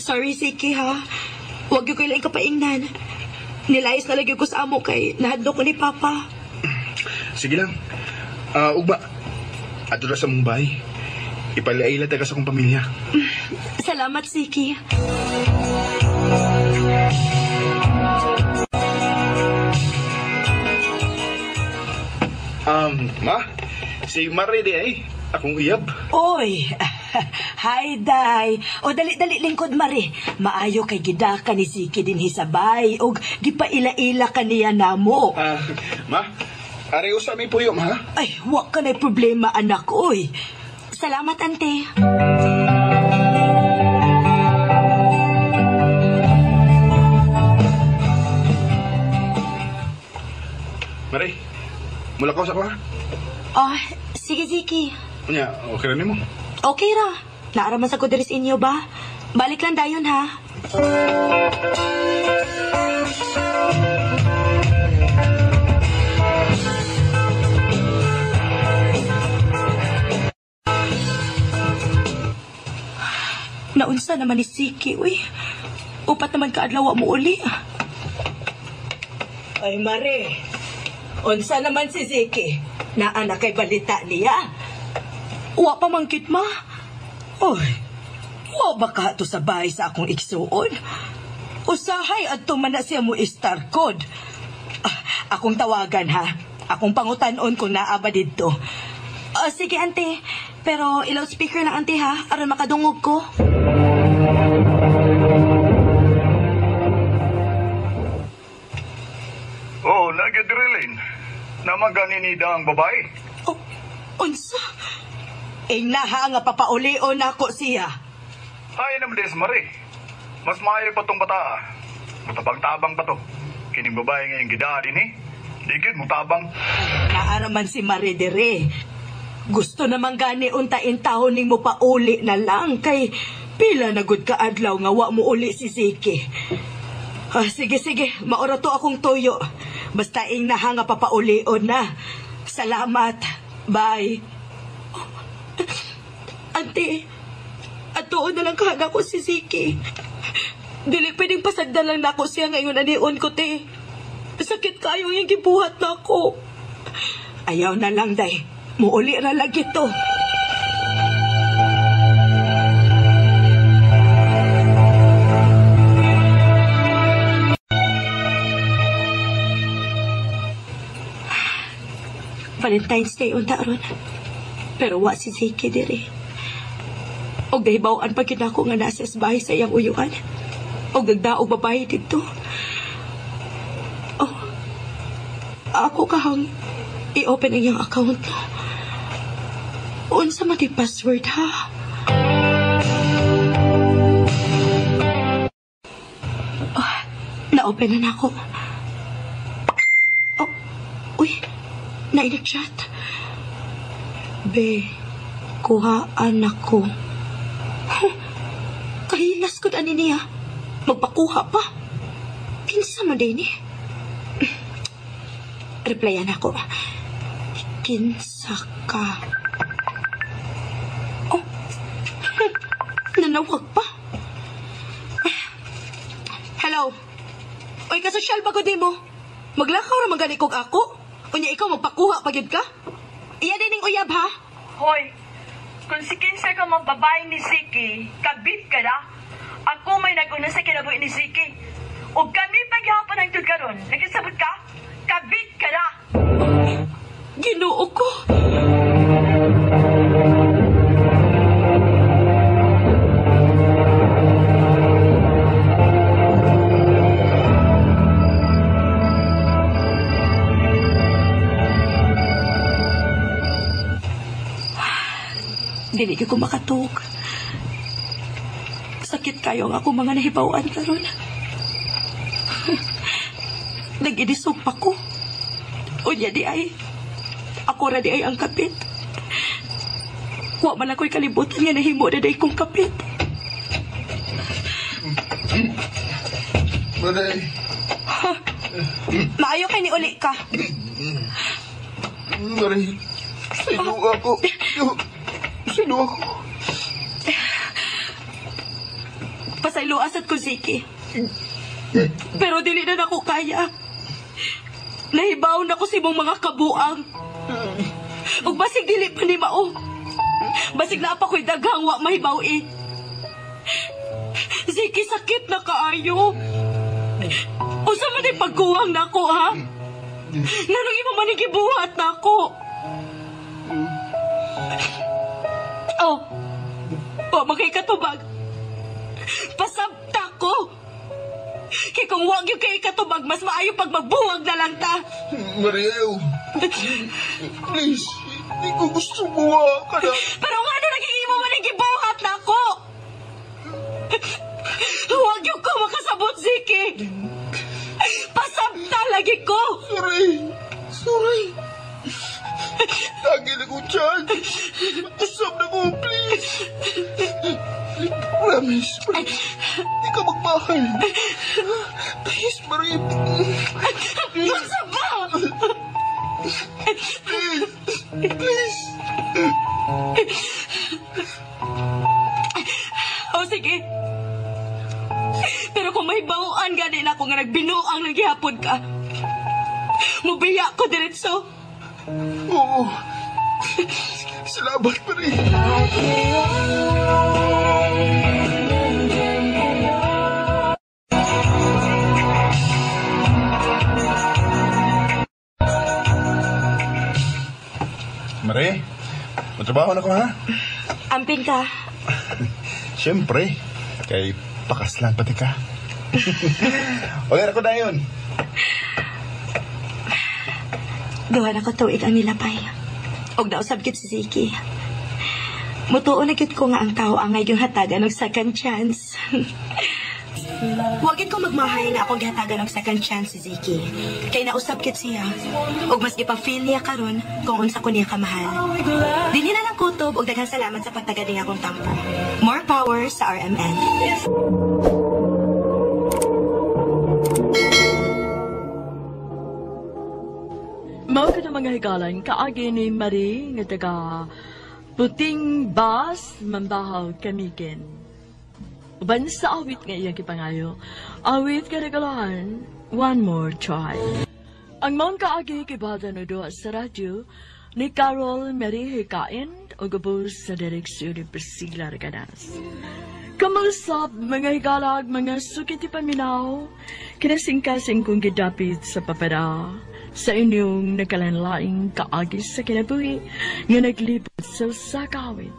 Sorry, Ziki, ha? Huwag yung kailangan kapaingnan. Nilayas na lagi ko sa amo kay nahadlo ko ni Papa. Sige lang. Ugma, ato na sa mong bahay. Ipalaila taga sa akong pamilya. Salamat, Ziki. Ma, si Marie di ay. Akong uyab. Oy, hi, Day. O dali-dali lingkod, Mari. Maayo kay gidaka ni Ziki din hisabay. Og gipaila-ila ka niya namo. Ma, areho sa aming puyo, ma. Ay, wa ka na'y problema, anak, oy. Salamat, ante. Mari, mula ka sa ko, ha? Oh, sige, Ziki. Nya, okay ra nimo? Okay ra. Naaraman sa ko diri sa inyo ba? Balik lang dayon, ha? Naunsa naman ni Ziki, uy. Upat naman kaadlaw mo uli. Ay, Mare. Unsa naman si Ziki? Naa na kay balita niya. Wa pa mangkit, ma. Oy, wa ba ka to sa bahay sa akong igsuon? Usahay adto man na siya mo star code. Akong tawagan ha. Akong pangutan-on kung naa ba didto. Sige, ante. Pero i-loudspeaker lang, ante, ha? Aron makadungog ko. Oh, nagidrilin. Naman ganinida ang babae. Oh, unsa? Ingnaha nga papaulion nako siya. Ay naman des, Marie. Mas maayo pa tong bata. Mutabang-tabang pa to. Kining babae ngayong gidaan din eh. Digid mo tabang. Naaraman si Marie dire. Gusto naman gani untain taon ning mo pauli na lang kay pila na gud ka adlaw nga wa mo uli si Ziki. Sige, sige. Maura to akong tuyo. Basta ing naha nga papaulion na. Salamat. Bye. Oh. Ante, atuon na lang kahaga ko si Ziki. Dili pwedeng pasagdan lang nako siya ngayon anion ko, te. Sakit kayo yung gibuhat na ako. Ayaw na lang, day. Muuli ra lagi to. Valentine's Day unta ron. Pero wa si Ziki diri. Og nahibaw-an pa gyud nako nga nasa sa bahay sa iyang uyuan. Og nagdaog babae dito. Oh, ako kahang i-open ang iyang account. Unsa man di password, ha? Oh, na-open na nako. Oh, uy, na-chat. Be, kuhaan ako. Huh, kahilas ko ani niya. Magpakuha pa. Kinsa man din eh. Replyan ako. Kinsa ka. Oh, nanawag pa. Hello. Oy, kasosyal ba ko di mo? Maglakaw ra man gani kog ako. Unya ikaw magpakuha pa gyud ka? Iya din ning uyab ha. Hoy, kung si kinsa ka mang babae ni Ziki, kabit ka na. Ako may nag-una sa kinabuhi ni Ziki. O kami paghihapon ang karon, nagkasabot ka? Kabit ka na! Ginoo ko! Dili ko makatug. Sakit kayo ang ako mga nahibawan karon. Nag-inisog pa ko. Unya di ay. Ako ra di ay ang kapit. Wa man ako'y kalibutan nga nahimo na day kong kapit. Maray. Maayo kay ni uli ka. Maray, sino ako? Sino ako? Pasayloa sad ko, Ziki. Pero dili na nako kaya. Nahibaw na ko sa imong mga kabuang. Ug basig dili pa ni mao. Basig naa pa ko'y daghang wa mahibaw eh. Ziki, sakit na kaayo. Unsa man ay pagkuwang nako, ha? Nganong imo man gibuhat nako? Oh, oh, makikatubag. Pasabta ko. Kay kung wag yung kay katubag, mas maayo pag magbuwag na lang ta. Mariel, please, hindi ko gusto buwa ka na. Pero nga ano naging imo man ang gibuhat na ako? Huwag yung ko makasabot, Ziki. Pasabta lagi ko. Sorry, sorry. Lagi na ko chance. Usap na ko, please. Promise, please. Hindi ka magmahal. Please, Marie. Unsa ba? Please, please. Oh, sige. Pero kung may bawaan gani na ako nga nagbinuang ng gihapon ka, mubiya ko diretso. Oo. Salamat, Marie. Marie, matrabaho na ko, ha? Amping ka. Siyempre, kay pakaslan pati ka. Ulir ako dayon. Duha na ko tuig ang nilapay. Og nausab gyud si Ziki. Mutuo na gyud ko nga ang tao angay yung hatagan og second chance. Huwag gyud ko magmahay nga akong gihatagan og second chance si Ziki. Kay nausab gyud siya. Og mas gipa-feel niya karon kung unsa ko niya kamahal. Dinhi na lang kutob og daghang salamat sa pagtagad ning akong tampo. More power sa RMN. Mao ka na mga higalan, kaagi ni Marie nga taga Puting Bas, Mambahaw, Kamikin. Uban sa awit nga iyang gipangayo, awit karigalahan, One More Try. Ang maong kaagi kibada no duha sa radyo ni Carol Marie Hikain o gubos sa direksyon ni Priscilla Reganas. Kamalsap, mga higalag, mga sukiti paminaw, kinasingkasing kong gidapit sa papada sa inyong nakalanlaing kaagi sa kinabuhi nga naglipod sa sakawit.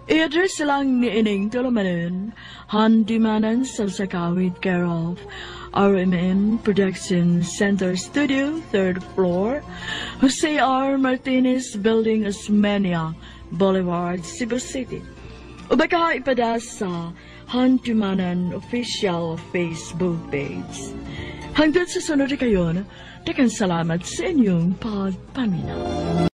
I-address lang ni ining tulumanon, handimanan sa sakawit care of RMN Production Center Studio, 3rd floor, Jose R. Martinez Building, Osmeña Boulevard, Cebu City. O baka ipada sa Handumanan official Facebook page. Hanggang sa sunod kayon, daghang salamat sa inyong pagpaminaw.